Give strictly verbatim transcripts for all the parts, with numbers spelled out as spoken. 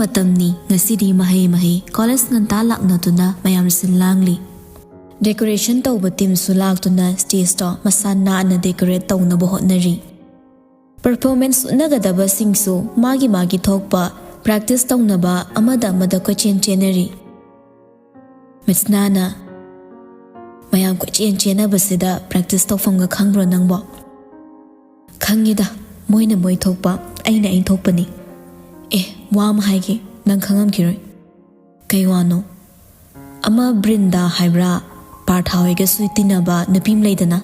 ꯃꯇꯝꯅꯤ꯫ ꯉꯁꯤꯗꯤ ꯃꯍꯩ ꯃꯍꯩ ꯀꯣꯂꯦꯖ ꯉꯟꯇꯥ ꯂꯥꯛꯅꯗꯨꯅ ꯃꯌꯥꯝ ꯁꯤꯜ ꯂꯥꯡꯂꯤ꯫ ꯗꯦꯀꯣꯔꯦꯁꯟ ꯇꯧꯕ ꯇꯤꯝꯁꯨ ꯂꯥꯛꯇꯨꯅ ꯁ꯭ꯇꯦꯖꯇꯣ ꯃꯁꯥ ꯅꯥꯟꯅ ꯗꯦꯀꯣꯔꯦꯠ ꯇꯧꯅꯕ ꯍꯣꯠꯅꯔꯤ꯫ ꯄꯔꯐꯣꯔꯃꯦꯟꯁ ꯎꯠꯅꯒꯗꯕꯁꯤꯡꯁꯨ ꯃꯥꯒꯤ ꯃꯥꯒꯤ ꯊꯣꯛꯄ ꯄ꯭ꯔꯦꯛꯇꯤꯁ ꯇꯧꯅꯕ ꯑꯃꯗ ꯑꯃꯗ ꯀꯣꯏꯆꯦꯟ ꯆꯦꯟꯅꯔꯤ꯫ ꯃꯤꯁ ꯅꯥꯅ, "ꯃꯌꯥꯝ ꯀꯣꯏꯆꯦꯟ ꯆꯦꯟꯅꯕꯁꯤꯗ ꯄ꯭ꯔꯦꯛꯇꯤꯁ ꯇꯧꯐꯝꯒ ꯈꯪꯕ꯭ꯔꯣ ꯅꯪꯕꯣ?" "ꯈꯪꯉꯤꯗ, ꯃꯣꯏꯅ ꯃꯣꯏ ꯊꯣꯛꯄ, ꯑꯩꯅ ꯑꯩ ꯊꯣꯛꯄꯅꯤ꯫ ꯑꯦ, ꯋꯥ ꯑꯃ ꯍꯥꯏꯒꯦ, ꯅꯪ ꯈꯪꯉꯝꯈꯤꯔꯣꯏ꯫" "ꯀꯩ ꯋꯥꯅꯣ?" "ꯑꯃ ꯕ꯭ꯔꯤꯟꯗꯥ ꯍꯥꯏꯕ꯭ꯔꯥ, ꯄꯥꯔꯊꯥ ꯍꯣꯏꯒꯁꯨ ꯇꯤꯟꯅꯕ ꯅꯨꯄꯤ ꯑꯃ ꯂꯩꯗꯅ?"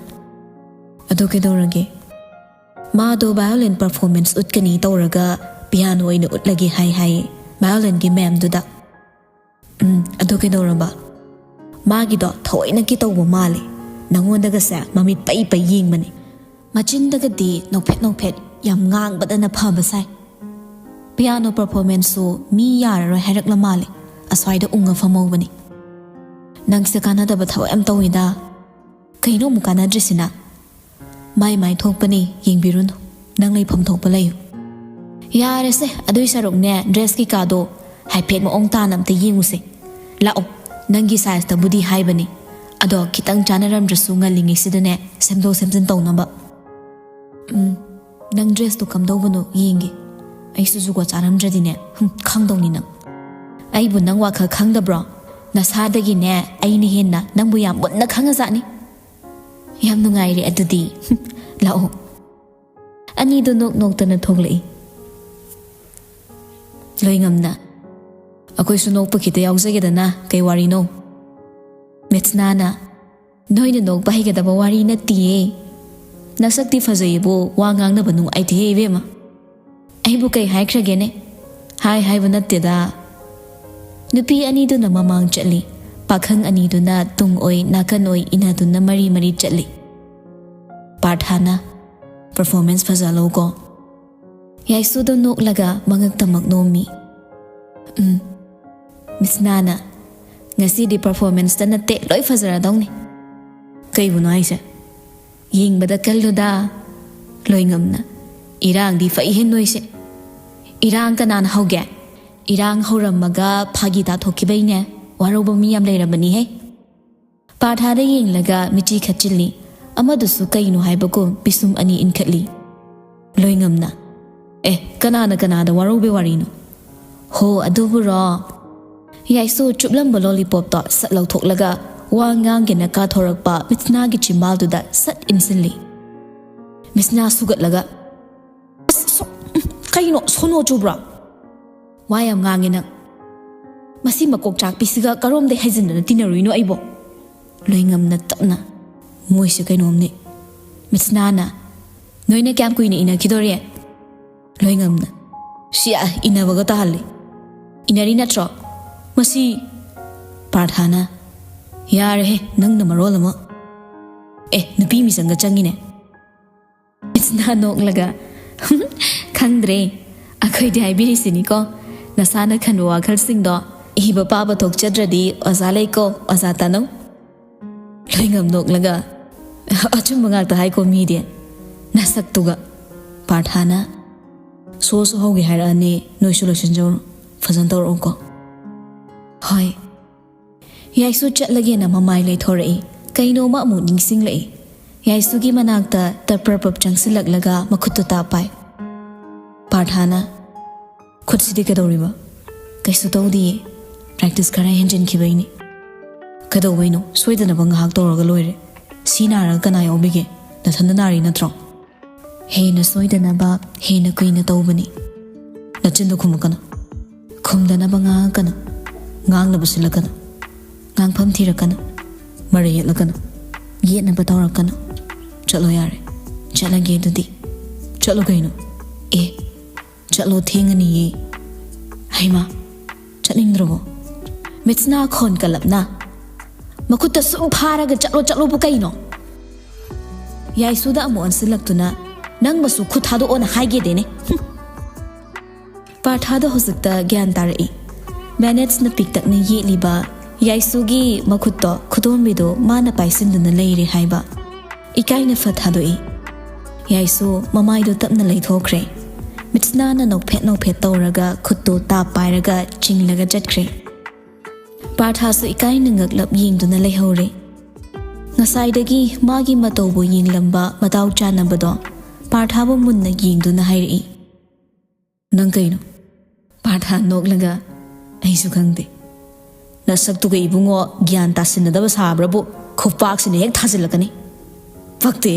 "ꯑꯗꯣ ꯀꯩꯗꯧꯔꯒꯦ?" "ꯃꯥꯗꯣ ꯚꯥꯏꯑꯣꯂꯤꯟ ꯄꯔꯐꯣꯔꯃꯦꯟꯁ ꯎꯠꯀꯅꯤ ꯇꯧꯔꯒ ꯄꯤꯌꯥꯅꯣ ꯑꯣꯏꯅ ꯎꯠꯂꯒꯦ ꯍꯥꯏ ꯍꯥꯏꯌꯦ, ꯚꯥꯏꯑꯣꯂꯤꯟꯒꯤ ꯃꯦꯝꯗꯨꯗ꯫" "ꯎꯝ, ꯑꯗꯣ ꯀꯩꯗꯧꯔꯕ?" "ꯃꯥꯒꯤꯗꯣ ꯊꯑꯣꯏꯅꯀꯤ ꯇꯧꯕ ꯃꯥꯜꯂꯦ, ꯅꯪꯉꯣꯟꯗꯒꯁꯦ ꯃꯃꯤꯠ ꯄꯩ ꯄꯩ ꯌꯦꯡꯕꯅꯦ꯫ ꯃꯆꯤꯟꯗꯒꯗꯤ ꯅꯣꯛꯐꯦꯠ ꯅꯣꯛꯐꯦꯠ ꯌꯥꯝ ꯉꯥꯡꯕꯗꯅ ꯐꯕ ꯁꯥꯏ꯫ ꯄꯤꯌꯥꯅꯣ ꯄꯔꯐꯣꯔꯃꯦꯟꯁꯁꯨ ꯃꯤ ꯌꯥꯔꯔꯣꯏ ꯍꯥꯏꯔꯛꯂ ꯃꯥꯜꯂꯦ, ꯑꯁ꯭ꯋꯥꯏꯗ ꯎꯪꯉ ꯐꯝꯍꯧꯕꯅꯤ꯫ ꯅꯪꯁꯦ ꯀꯥꯟꯅꯗꯕ ꯊꯕꯛ ꯌꯥꯝ ꯇꯧꯏꯗ꯫ ꯀꯩꯅꯣ ꯑꯃꯨꯛ ꯀꯥꯟꯅꯗ꯭ꯔꯤꯁꯤꯅ?" "ꯃꯥꯏ ꯃꯥꯏ ꯊꯣꯛꯄꯅꯤ, ꯌꯦꯡꯕꯤꯔꯨꯅꯨ꯫ ꯅꯪ ꯂꯩꯐꯝ ꯊꯣꯛꯄ ꯂꯩꯌꯨ꯫" "ꯌꯥꯔꯦꯁꯦ, ꯑꯗꯨꯏ ꯁꯔꯨꯛꯅꯦ, ꯗ꯭ꯔꯦꯁ ꯀꯩꯀꯥꯗꯣ ꯍꯥꯏꯐꯦꯠ ꯃꯑꯣꯡ ꯇꯥꯅ ꯑꯝꯇ ꯌꯦꯡꯉꯨꯁꯦ꯫ ꯂꯥꯛꯑꯣ, ꯅꯪꯒꯤ ꯁꯥꯏꯖꯇꯕꯨꯗꯤ ꯍꯥꯏꯕꯅꯤ, ꯑꯗꯣ ꯈꯤꯇꯪ ꯆꯥꯅꯔꯝꯗ꯭ꯔꯁꯨ ꯉꯜꯂꯤꯉꯩꯁꯤꯗꯅꯦ ꯁꯦꯝꯗꯣꯛ ꯁꯦꯝꯖꯤꯟ ꯇꯧꯅꯕ꯫" "ꯎꯝ, ꯅꯪ ꯗ꯭ꯔꯦꯁꯇꯣ ꯀꯝꯗꯧꯕꯅꯣ ꯌꯦꯡꯒꯦ꯫ ꯑꯩꯁꯨ ꯖꯨꯒꯣꯠ ꯆꯥꯔꯝꯗ꯭ꯔꯗꯤꯅꯦ, ꯍꯨꯝ, ꯈꯪꯗꯧꯅꯤ ꯅꯪ꯫" "ꯑꯩꯕꯨ ꯅꯪ ꯋꯥꯈꯜ ꯈꯪꯗꯕ꯭ꯔꯣ? ꯅꯁꯥꯗꯒꯤꯅꯦ ꯑꯩꯅ ꯍꯦꯟꯅ ꯅꯪꯕꯨ ꯌꯥꯝ ꯃꯨꯟꯅ ꯈꯪꯉꯖꯥꯠꯅꯤ꯫" "ꯌꯥꯝ ꯅꯨꯡꯉꯥꯏꯔꯦ ꯑꯗꯨꯗꯤ꯫ ꯂꯥꯛꯑꯣ꯫" ꯑꯅꯤꯗꯣ ꯅꯣꯛ ꯅꯣꯛꯇꯅ ꯊꯣꯛꯂꯛꯏ꯫ ꯂꯣꯏꯉꯝꯅ, "ꯑꯩꯈꯣꯏꯁꯨ ꯅꯣꯛꯄ ꯈꯤꯇ ꯌꯥꯎꯖꯒꯦꯗꯅ, ꯀꯩ ꯋꯥꯔꯤꯅꯣ?" ꯃꯤꯁꯅꯥꯅ, "ꯅꯣꯏꯅ ꯅꯣꯛꯄ ꯍꯩꯒꯗꯕ ꯋꯥꯔꯤ ꯅꯠꯇꯤꯌꯦ꯫ ꯅꯁꯛꯇꯤ ꯐꯖꯩꯌꯦꯕꯨ, ꯋꯥ ꯉꯥꯡꯅꯕ ꯅꯨꯡꯉꯥꯏꯇꯦꯍꯦ ꯏꯕꯦꯝꯃ꯫ ꯑꯩꯕꯨ ꯀꯩ ꯍꯥꯏꯈ꯭ꯔꯒꯦꯅꯦ? ꯍꯥꯏ ꯍꯥꯏꯕ ꯅꯠꯇꯦꯗ꯫" ꯅꯨꯄꯤ ꯑꯅꯤꯗꯨꯅ ꯃꯃꯥꯡ ꯆꯠꯂꯤ, ꯄꯥꯈꯪ ꯑꯅꯤꯗꯨꯅ ꯇꯨꯡ ꯑꯣꯏ ꯅꯥꯀꯟ ꯑꯣꯏ ꯏꯟꯅꯗꯨꯅ ꯃꯔꯤ ꯃꯔꯤ ꯆꯠꯂꯤ꯫ ꯄꯥꯔꯊꯥꯅ, "ꯄꯔꯐꯣꯔꯃꯦꯟꯁ ꯐꯖꯍꯜꯂꯧꯀꯣ꯫" ꯌꯥꯏꯁꯨꯗꯣ ꯅꯣꯛꯂꯒ ꯃꯉꯛꯇꯃꯛ ꯅꯣꯝꯃꯤ꯫ "ꯎꯝ꯫" ꯃꯤꯁꯅꯥꯅ, "ꯉꯁꯤꯗꯤ ꯄꯔꯐꯣꯔꯃꯦꯟꯁꯇ ꯅꯠꯇꯦ, ꯂꯣꯏ ꯐꯖꯔꯗꯧꯅꯤ꯫" "ꯀꯩꯕꯨꯅꯣ ꯍꯥꯏꯁꯦ?" "ꯌꯦꯡꯕꯗ ꯀꯜꯂꯨꯗ꯫" ꯂꯣꯏꯉꯝꯅ, "ꯏꯔꯥꯡꯗꯤ ꯐꯩꯍꯦ ꯅꯣꯏꯁꯦ꯫ ꯏꯔꯥꯡ ꯀꯅꯥꯅ ꯍꯧꯒꯦ? ꯏꯔꯥꯡ ꯍꯧꯔꯝꯃꯒ ꯐꯥꯒꯤ ꯇꯥꯊꯣꯛꯈꯤꯕꯩꯅꯦ꯫ ꯋꯥꯔꯧꯕ ꯃꯤ ꯌꯥꯝ ꯂꯩꯔꯝꯃꯅꯤꯍꯦ꯫ ꯄꯥꯔꯊꯥꯗ ꯌꯦꯡꯂꯒ ꯃꯤꯠꯆꯤ ꯈꯠꯆꯤꯜꯂꯤ꯫ ꯑꯃꯗꯨꯁꯨ ꯀꯩꯅꯣ ꯍꯥꯏꯕꯒꯨꯝ ꯄꯤꯁꯨꯝ ꯑꯅꯤ ꯏꯟꯈꯠꯂꯤ꯫ ꯂꯣꯏꯉꯝꯅ, "ꯑꯦ, ꯀꯅꯥꯅ ꯀꯅꯥꯗ ꯋꯥꯔꯧꯕꯩ ꯋꯥꯔꯤꯅꯣ?" "ꯍꯣ, ꯑꯗꯨꯕꯨꯔꯣ?" ꯌꯥꯏꯁꯨ ꯆꯨꯞꯂꯝꯕ ꯂꯣꯂꯤꯄꯣꯞꯇꯣ ꯁꯠ ꯂꯧꯊꯣꯛꯂꯒ ꯋꯥ ꯉꯥꯡꯒꯦꯅ ꯀꯥꯊꯣꯔꯛꯄ ꯃꯤꯠꯁꯅꯥꯒꯤ ꯆꯤꯝꯕꯥꯜꯗꯨꯗ ꯁꯠ ꯏꯟꯁꯤꯜꯂꯤ꯫ ꯃꯤꯠꯁꯅꯥ ꯁꯨꯒꯠꯂꯒ, "ꯑꯁ, ꯁꯣ-, ꯀꯩꯅꯣ, ꯁꯣꯅꯣ ꯆꯨꯕ꯭ꯔꯣ? ꯋꯥ ꯌꯥꯝ ꯉꯥꯡꯉꯦ ꯅꯪ꯫ ꯃꯁꯤ ꯃꯀꯣꯛ ꯆꯥꯛꯄꯤꯁꯤꯒ ꯀꯔꯣꯝꯗꯩ ꯍꯩꯖꯤꯟꯗꯅ ꯇꯤꯟꯅꯔꯨꯏꯅꯣ ꯑꯩꯕꯣ?" ꯂꯣꯏꯉꯝꯅ ꯇꯞꯅ, "ꯃꯣꯏꯁꯦ ꯀꯩꯅꯣꯝꯅꯤ꯫" ꯃꯤꯠꯁꯅꯥꯅ, "ꯅꯣꯏꯅ ꯀꯌꯥꯝ ꯀꯨꯏꯅ ꯏꯟꯅꯈꯤꯗꯣꯔꯤ?" ꯂꯣꯏꯉꯝꯅ, "ꯁꯤ, ꯑ, ꯏꯟꯅꯕꯒ ꯇꯥꯍꯜꯂꯤ꯫ ꯏꯟꯅꯔꯤ ꯅꯠꯇ꯭ꯔꯣ? ꯃꯁꯤ꯫" ꯄꯥꯔꯊꯥꯅ, "ꯌꯥꯔꯦꯍꯦ, ꯅꯪꯅ ꯃꯔꯣꯜ ꯑꯃ꯫ ꯑꯦ, ꯅꯨꯄꯤ ꯃꯤꯆꯪꯒ ꯆꯪꯉꯤꯅꯦ꯫" ꯃꯤꯠꯁꯅꯥ ꯅꯣꯛꯂꯒ, "ꯈꯪꯗ꯭ꯔꯦ, ꯑꯩꯈꯣꯏꯗꯤ ꯍꯥꯏꯕꯤꯔꯤꯁꯤꯅꯤꯀꯣ, ꯅꯁꯥꯅ ꯈꯟꯕ ꯋꯥꯈꯜꯁꯤꯡꯗꯣ ꯏꯕ ꯄꯥꯕ ꯊꯣꯛꯆꯗ꯭ꯔꯗꯤ ꯑꯣꯖꯥ ꯂꯩꯀꯣ, ꯑꯣꯖꯥ ꯇꯥꯅꯧ꯫" ꯂꯣꯏꯉꯝ ꯅꯣꯛꯂꯒ, "ꯑꯆꯨꯝꯕ ꯉꯥꯛꯇ ꯍꯥꯏꯀꯣ ꯃꯤꯗꯤ꯫ ꯅꯁꯛꯇꯨꯒ꯫" ꯄꯥꯔꯊꯥꯅ, "ꯁꯣꯁꯨ ꯍꯧꯒꯦ ꯍꯥꯏꯔꯛꯑꯅꯤ, ꯅꯣꯏꯁꯨ ꯂꯣꯏꯁꯤꯟꯖꯧꯔꯣ꯫ ꯐꯖꯅ ꯇꯧꯔꯛꯎꯀꯣ꯫" "ꯍꯣꯏ꯫" ꯌꯥꯏꯁꯨ ꯆꯠꯂꯒꯦꯅ ꯃꯃꯥꯏ ꯂꯩꯊꯣꯔꯛꯏ꯫ ꯀꯩꯅꯣꯝꯃ ꯑꯃꯨꯛ ꯅꯤꯡꯁꯤꯡꯂꯛꯏ꯫ ꯌꯥꯏꯁꯨꯒꯤ ꯃꯅꯥꯛꯇ ꯇꯞ ꯄ꯭ꯔꯞ ꯄ꯭ꯔꯞ ꯆꯪꯁꯤꯜꯂꯛꯂꯒ ꯃꯈꯨꯠꯇꯨ ꯇꯥꯞ ꯄꯥꯏ꯫ ꯄꯥꯔꯊꯥꯅ, "ꯈꯨꯠꯁꯤꯗꯤ ꯀꯩꯗꯧꯔꯤꯕ?" "ꯀꯩꯁꯨ ꯇꯧꯗꯤꯌꯦ꯫ ꯄ꯭ꯔꯦꯛꯇꯤꯁ ꯈꯔ ꯍꯦꯟꯖꯤꯟꯈꯤꯕꯩꯅꯤ꯫" "ꯀꯩꯗꯧꯕꯩꯅꯣ? ꯁꯣꯏꯗꯅꯕ ꯉꯥꯏꯍꯥꯛ ꯇꯧꯔꯒ ꯂꯣꯏꯔꯦ꯫ ꯁꯤ ꯅꯥꯔꯒ ꯀꯅꯥ ꯌꯥꯎꯕꯤꯒꯦ? ꯅꯊꯟꯗ ꯅꯥꯔꯤ ꯅꯠꯇ꯭ꯔꯣ?" "ꯍꯦꯟꯅ ꯁꯣꯏꯗꯅꯕ ꯍꯦꯟꯅ ꯀꯨꯏꯅ ꯇꯧꯕꯅꯤ꯫" "ꯅꯆꯤꯟꯗꯣ ꯈꯨꯝꯃꯛꯀꯅꯨ꯫ ꯈꯨꯝꯗꯅꯕ ꯉꯥꯡꯉꯛꯀꯅꯨ꯫ ꯉꯥꯡꯅꯕ ꯁꯤꯜꯂꯛꯀꯅꯨ꯫ ꯉꯥꯡꯐꯝ ꯊꯤꯔꯛꯀꯅꯨ꯫ ꯃꯔꯩ ꯌꯦꯠꯂꯛꯀꯅꯨ꯫ ꯌꯦꯠꯅꯕ ꯇꯧꯔꯛꯀꯅꯨ꯫ ꯆꯠꯂꯣ ꯌꯥꯔꯦ꯫ ꯆꯠꯂꯒꯦ ꯑꯗꯨꯗꯤ꯫" "ꯆꯠꯂꯣ ꯀꯩꯅꯣ?" "ꯑꯦ, ꯆꯠꯂꯣ, ꯊꯦꯡꯉꯅꯤꯌꯦ꯫" "ꯍꯩꯃꯥ, ꯆꯠꯅꯤꯡꯗ꯭ꯔꯕꯣ?" ꯃꯤꯠꯁꯅꯥ ꯈꯣꯟ ꯀꯜꯂꯞꯅ, "ꯃꯈꯨꯠꯇ ꯁꯨꯝ ꯐꯥꯔꯒ ꯆꯠꯂꯣ ꯆꯠꯂꯣꯕꯨ ꯀꯩꯅꯣ?" ꯌꯥꯏꯁꯨꯗ ꯑꯃꯨꯛ ꯑꯣꯟꯁꯤꯜꯂꯛꯇꯨꯅ, "ꯅꯪ ꯃꯁꯨ ꯈꯨꯠ ꯊꯥꯗꯣꯛꯑꯣꯅ ꯍꯥꯏꯒꯦꯗꯦꯅꯦ꯫" ꯍꯨꯝ꯫ ꯄꯥꯔꯊꯥꯗꯣ ꯍꯧꯖꯤꯛꯇ ꯒ꯭ꯌꯥꯟ ꯇꯥꯔꯛꯏ꯫ ꯃꯦꯅꯦꯠꯁꯅ ꯄꯤꯛꯇꯛꯅ ꯌꯦꯠꯂꯤꯕ ꯌꯥꯏꯁꯨꯒꯤ ꯃꯈꯨꯠꯇꯣ ꯈꯨꯗꯣꯝꯕꯤꯗꯣ ꯃꯥꯅ ꯄꯥꯏꯁꯤꯟꯗꯨꯅ ꯂꯩꯔꯦ ꯍꯥꯏꯕ꯫ ꯏꯀꯥꯏꯅ ꯐꯠ ꯊꯥꯗꯣꯛꯏ꯫ ꯌꯥꯏꯁꯨ ꯃꯃꯥꯏꯗꯣ ꯇꯞꯅ ꯂꯩꯊꯣꯛꯈ꯭ꯔꯦ꯫ ꯃꯤꯠꯁꯅꯥꯅ ꯅꯣꯛꯐꯦꯠ ꯅꯣꯛꯐꯦꯠ ꯇꯧꯔꯒ ꯈꯨꯠꯇꯨ ꯇꯥꯞ ꯄꯥꯏꯔꯒ ꯆꯤꯡꯂꯒ ꯆꯠꯈ꯭ꯔꯦ꯫ ꯄꯥꯔꯊꯥꯁꯨ ꯏꯀꯥꯏꯅ ꯉꯛꯂꯞ ꯌꯦꯡꯗꯨꯅ ꯂꯩꯍꯧꯔꯦ꯫ ꯉꯁꯥꯏꯗꯒꯤ ꯃꯥꯒꯤ ꯃꯇꯧꯕꯨ ꯌꯦꯡꯂꯝꯕ ꯃꯇꯥꯎ ꯆꯥꯅꯕꯗꯣ ꯄꯥꯔꯊꯥꯕꯨ ꯃꯨꯟꯅ ꯌꯦꯡꯗꯨꯅ ꯍꯥꯏꯔꯛꯏ, "ꯅꯪ ꯀꯩꯅꯣ?" ꯄꯥꯔꯊꯥ ꯅꯣꯛꯂꯒ, "ꯑꯩꯁꯨ ꯈꯪꯗꯦ꯫ ꯅꯁꯛꯇꯨꯒ ꯏꯕꯨꯡꯉꯣ ꯒ꯭ꯌꯥꯟ ꯇꯥꯁꯤꯟꯅꯗꯕ ꯁꯥꯕ꯭ꯔꯕꯨ ꯈꯨꯄꯥꯛꯁꯤꯅ ꯍꯦꯛ ꯊꯥꯖꯤꯜꯂꯛꯀꯅꯤ꯫ ꯄꯛꯇꯦ꯫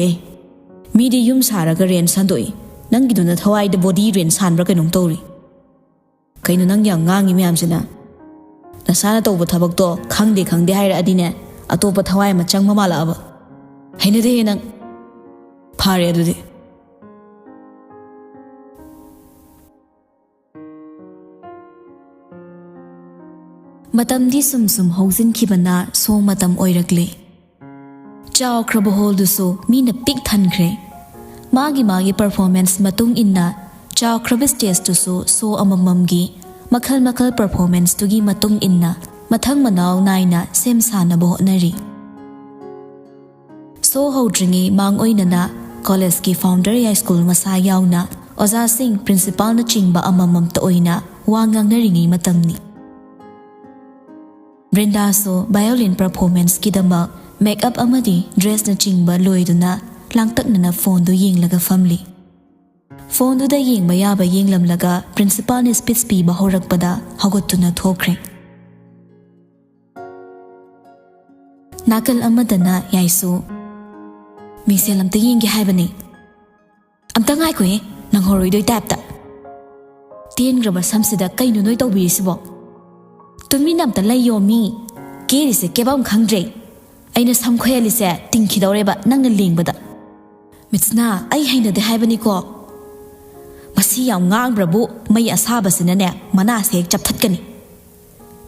ꯃꯤꯗꯤ ꯌꯨꯝ ꯁꯥꯔꯒ ꯔꯦꯟ ꯁꯥꯟꯗꯣꯛꯏ, ꯅꯪꯒꯤꯗꯨꯅ ꯊꯋꯥꯏꯗ ꯕꯣꯗꯤ ꯔꯦꯟ ꯁꯥꯟꯕ꯭ꯔꯥ ꯀꯩꯅꯣꯝ ꯇꯧꯔꯤ꯫ ꯀꯩꯅꯣ ꯅꯪ ꯌꯥꯝ ꯉꯥꯡꯉꯤ ꯃꯌꯥꯝꯁꯤꯅ? ꯅꯁꯥꯅ ꯇꯧꯕ ꯊꯕꯛꯇꯣ ꯈꯪꯗꯦ ꯈꯪꯗꯦ ꯍꯥꯏꯔꯛꯑꯗꯤꯅꯦ, ꯑꯇꯣꯞꯄ ꯊꯋꯥꯏ ꯑꯃ ꯆꯪꯕ ꯃꯥꯜꯂꯛꯑꯕ꯫ ꯍꯩꯅꯗꯦꯍꯦ ꯅꯪ꯫ ꯐꯔꯦ ꯑꯗꯨꯗꯤ꯫" ꯃꯇꯝꯗꯤ ꯁꯨꯝ ꯁꯨꯝ ꯍꯧꯖꯤꯟꯈꯤꯕꯅ ꯁꯣ ꯃꯇꯝ ꯑꯣꯏꯔꯛꯂꯦ꯫ ꯆꯥꯎꯈ꯭ꯔꯕ ꯍꯣꯜꯗꯨꯁꯨ ꯃꯤꯅ ꯄꯤꯛ ꯊꯟꯈ꯭ꯔꯦ꯫ ꯃꯥꯒꯤ ꯃꯥꯒꯤ ꯄꯔꯐꯣꯔꯃꯦꯟꯁ ꯃꯇꯨꯡ ꯏꯟꯅ ꯆꯥꯎꯈ꯭ꯔꯕ ꯁ꯭ꯇꯦꯖꯇꯨꯁꯨ ꯁꯣ ꯑꯃꯃꯝꯒꯤ ꯃꯈꯜ ꯃꯈꯜ ꯄꯔꯐꯣꯔꯃꯦꯟꯁꯇꯨꯒꯤ ꯃꯇꯨꯡ ꯏꯟꯅ ꯃꯊꯪ ꯃꯅꯥꯎ ꯅꯥꯏꯅ ꯁꯦꯝ ꯁꯥꯅꯕ ꯍꯣꯠꯅꯔꯤ꯫ ꯁꯣ ꯍꯧꯗ꯭ꯔꯤꯉꯩ ꯃꯥꯡ ꯑꯣꯏꯅꯅ ꯀꯣꯂꯦꯖꯀꯤ ꯐꯥꯎꯟꯗꯔ ꯌꯥꯏꯁ꯭ꯀꯨꯜ ꯃꯁꯥ ꯌꯥꯎꯅ ꯑꯣꯖꯥꯁꯤꯡ, ꯄ꯭ꯔꯤꯟꯁꯤꯄꯥꯜꯅꯆꯤꯡꯕ ꯑꯃꯃꯝꯇ ꯑꯣꯏꯅ ꯋꯥ ꯉꯥꯡꯅꯔꯤꯉꯩ ꯃꯇꯝꯅꯤ꯫ ꯕ꯭ꯔꯤꯟꯗꯥꯁꯨ ꯚꯥꯏꯑꯣꯂꯤꯟ ꯄꯔꯐꯣꯔꯃꯦꯟꯁꯀꯤꯗꯃꯛ ꯃꯦꯛꯑꯞ ꯑꯃꯗꯤ ꯗ꯭ꯔꯦꯁꯅꯆꯤꯡꯕ ꯂꯣꯏꯗꯨꯅ ꯂꯥꯡꯇꯛꯅꯅ ꯐꯣꯟꯗꯨ ꯌꯦꯡꯂꯒ ꯐꯝꯂꯤ꯫ ꯐꯣꯟꯗꯨꯗ ꯌꯦꯡꯕ ꯌꯥꯕ ꯌꯦꯡꯂꯝꯂꯒ ꯄ꯭ꯔꯤꯟꯁꯤꯄꯥꯜꯅ ꯁ꯭ꯄꯤꯆ ꯄꯤꯕ ꯍꯧꯔꯛꯄꯗ ꯍꯧꯒꯠꯇꯨꯅ ꯊꯣꯛꯈ꯭ꯔꯦ꯫ ꯅꯥꯀꯜ ꯑꯃꯗꯅ ꯌꯥꯏꯁꯨ, "ꯃꯤꯡꯁꯦꯜ ꯑꯝꯇ ꯌꯦꯡꯒꯦ ꯍꯥꯏꯕꯅꯦ꯫" "ꯑꯝꯇ ꯉꯥꯏꯈꯣꯍꯦ, ꯅꯪꯍꯧꯔꯣꯏꯗꯣꯏ ꯇꯥꯏꯞꯇ꯫ ꯇꯦꯟꯈ꯭ꯔꯕ ꯁꯝꯁꯤꯗ ꯀꯩꯅꯣ ꯅꯣꯏ ꯇꯧꯕꯤꯔꯤꯁꯤꯕꯣ? ꯇꯨꯃꯤꯟꯅ ꯑꯝꯇ ꯂꯩꯌꯣ ꯃꯤ꯫ ꯀꯦꯔꯤꯁꯦ ꯀꯦꯕꯝ ꯈꯪꯗ꯭ꯔꯦ꯫ ꯑꯩꯅ ꯁꯝ ꯈꯣꯏꯍꯜꯂꯤꯁꯦ ꯇꯤꯡꯈꯤꯗꯧꯔꯦꯕ ꯅꯪꯅ ꯂꯦꯡꯕꯗ꯫" "ꯃꯤꯠꯁꯅꯥ, ꯑꯩ ꯍꯩꯅꯗꯦ ꯍꯥꯏꯕꯅꯤꯀꯣ꯫ ꯃꯁꯤ ꯌꯥꯝ ꯉꯥꯡꯕ꯭ꯔꯕꯨ ꯃꯩ ꯑꯁꯥꯕꯁꯤꯅꯅꯦ ꯃꯅꯥꯁꯦ ꯍꯦꯛ ꯆꯞꯊꯠꯀꯅꯤ꯫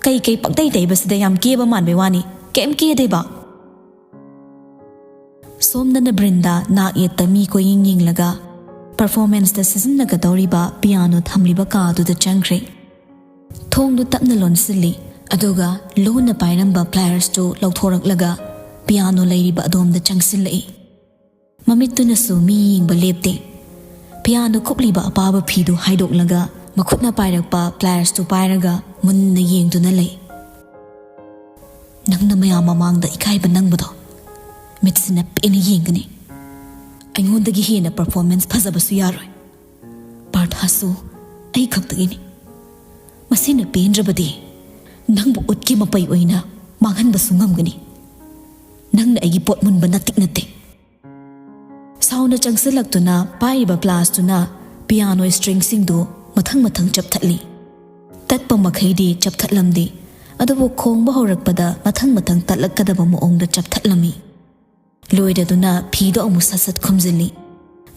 ꯀꯩ ꯀꯩ ꯄꯪꯇꯩ ꯇꯩꯕꯁꯤꯗ ꯌꯥꯝ ꯀꯦꯕ ꯃꯥꯟꯕꯩ ꯋꯥꯅꯤ, ꯀꯩꯝ ꯀꯦꯗꯦꯕ꯫" ꯁꯣꯝꯗꯅ ꯕ꯭ꯔꯤꯟꯗꯥ ꯅꯥꯛ ꯌꯦꯠꯇ ꯃꯤ ꯀꯣꯏꯌꯦꯡ ꯌꯦꯡꯂꯒ ꯄꯔꯐꯣꯔꯃꯦꯟꯁꯇ ꯁꯤꯖꯤꯟꯅꯒꯗꯧꯔꯤꯕ ꯄꯤꯌꯥꯅꯣ ꯊꯝꯂꯤꯕ ꯀꯥꯗꯨꯗ ꯆꯪꯈ꯭ꯔꯦ꯫ ꯊꯣꯡꯗꯨ ꯇꯞꯅ ꯂꯣꯟꯁꯤꯜꯂꯤ, ꯑꯗꯨꯒ ꯂꯨꯅ ꯄꯥꯏꯔꯝꯕ ꯄ꯭ꯂꯥꯏꯌꯔꯁꯇꯨ ꯂꯧꯊꯣꯔꯛꯂꯒ ꯄꯤꯌꯥꯅꯣ ꯂꯩꯔꯤꯕ ꯑꯗꯣꯝꯗ ꯆꯪꯁꯤꯜꯂꯛꯏ꯫ ꯃꯃꯤꯠꯇꯨꯅꯁꯨ ꯃꯤ ꯌꯦꯡꯕ ꯂꯦꯞꯇꯦ꯫ ꯄꯤꯌꯥꯅꯣ ꯀꯨꯞꯂꯤꯕ ꯑꯄꯥꯕ ꯐꯤꯗꯨ ꯍꯥꯏꯗꯣꯛꯂꯒ ꯃꯈꯨꯠꯅ ꯄꯥꯏꯔꯛꯄ ꯄ꯭ꯂꯥꯌꯔꯁꯇꯨ ꯄꯥꯏꯔꯒ ꯃꯨꯟꯅ ꯌꯦꯡꯗꯨꯅ ꯂꯩ꯫ "ꯅꯪꯅ ꯃꯌꯥꯝ ꯃꯃꯥꯡꯗ ꯏꯀꯥꯏꯕ ꯅꯪꯕꯗꯣ ꯃꯤꯠꯁꯤꯅ ꯄꯦꯟꯅ ꯌꯦꯡꯒꯅꯤ꯫ ꯑꯩꯉꯣꯟꯗꯒꯤ ꯍꯦꯟꯅ ꯄꯔꯐꯣꯔꯃꯦꯟꯁ ꯐꯖꯕꯁꯨ ꯌꯥꯔꯣꯏ꯫ ꯄꯥꯔꯊꯥꯁꯨ ꯑꯩ ꯈꯛꯇꯒꯤꯅꯤ꯫ ꯃꯁꯤꯅ ꯄꯦꯟꯗ꯭ꯔꯕꯗꯤ ꯅꯪꯕꯨ ꯎꯠꯀꯤ ꯃꯄꯩ ꯑꯣꯏꯅ ꯃꯥꯡꯍꯟꯕꯁꯨ ꯉꯝꯒꯅꯤ꯫ ꯅꯪꯅ ꯑꯩꯒꯤ ꯄꯣꯠ ꯃꯨꯟꯕ ꯅꯠꯇꯤꯛ ꯅꯠꯇꯦ꯫" ꯁꯥꯎꯅ ꯆꯪꯁꯤꯜꯂꯛꯇꯨꯅ ꯄꯥꯏꯔꯤꯕ ꯄ꯭ꯂꯥꯁꯇꯨꯅ ꯄꯤꯌꯥꯅꯣ ꯁ꯭ꯇ꯭ꯔꯤꯡꯁꯤꯡꯗꯨ ꯃꯊꯪ ꯃꯊꯪ ꯆꯞꯊꯠꯂꯤ꯫ ꯇꯠꯄ ꯃꯈꯩꯗꯤ ꯆꯞꯊꯠꯂꯝꯗꯦ, ꯑꯗꯨꯕꯨ ꯈꯣꯡꯕ ꯍꯧꯔꯛꯄꯗ ꯃꯊꯪ ꯃꯊꯪ ꯇꯠꯂꯛꯀꯗꯕ ꯃꯑꯣꯡꯗ ꯆꯞꯊꯠꯂꯝꯃꯤ꯫ ꯂꯣꯏꯔꯗꯨꯅ ꯐꯤꯗꯣ ꯑꯃꯨꯛ ꯁꯠ ꯁꯠ ꯈꯨꯝꯖꯤꯜꯂꯤ꯫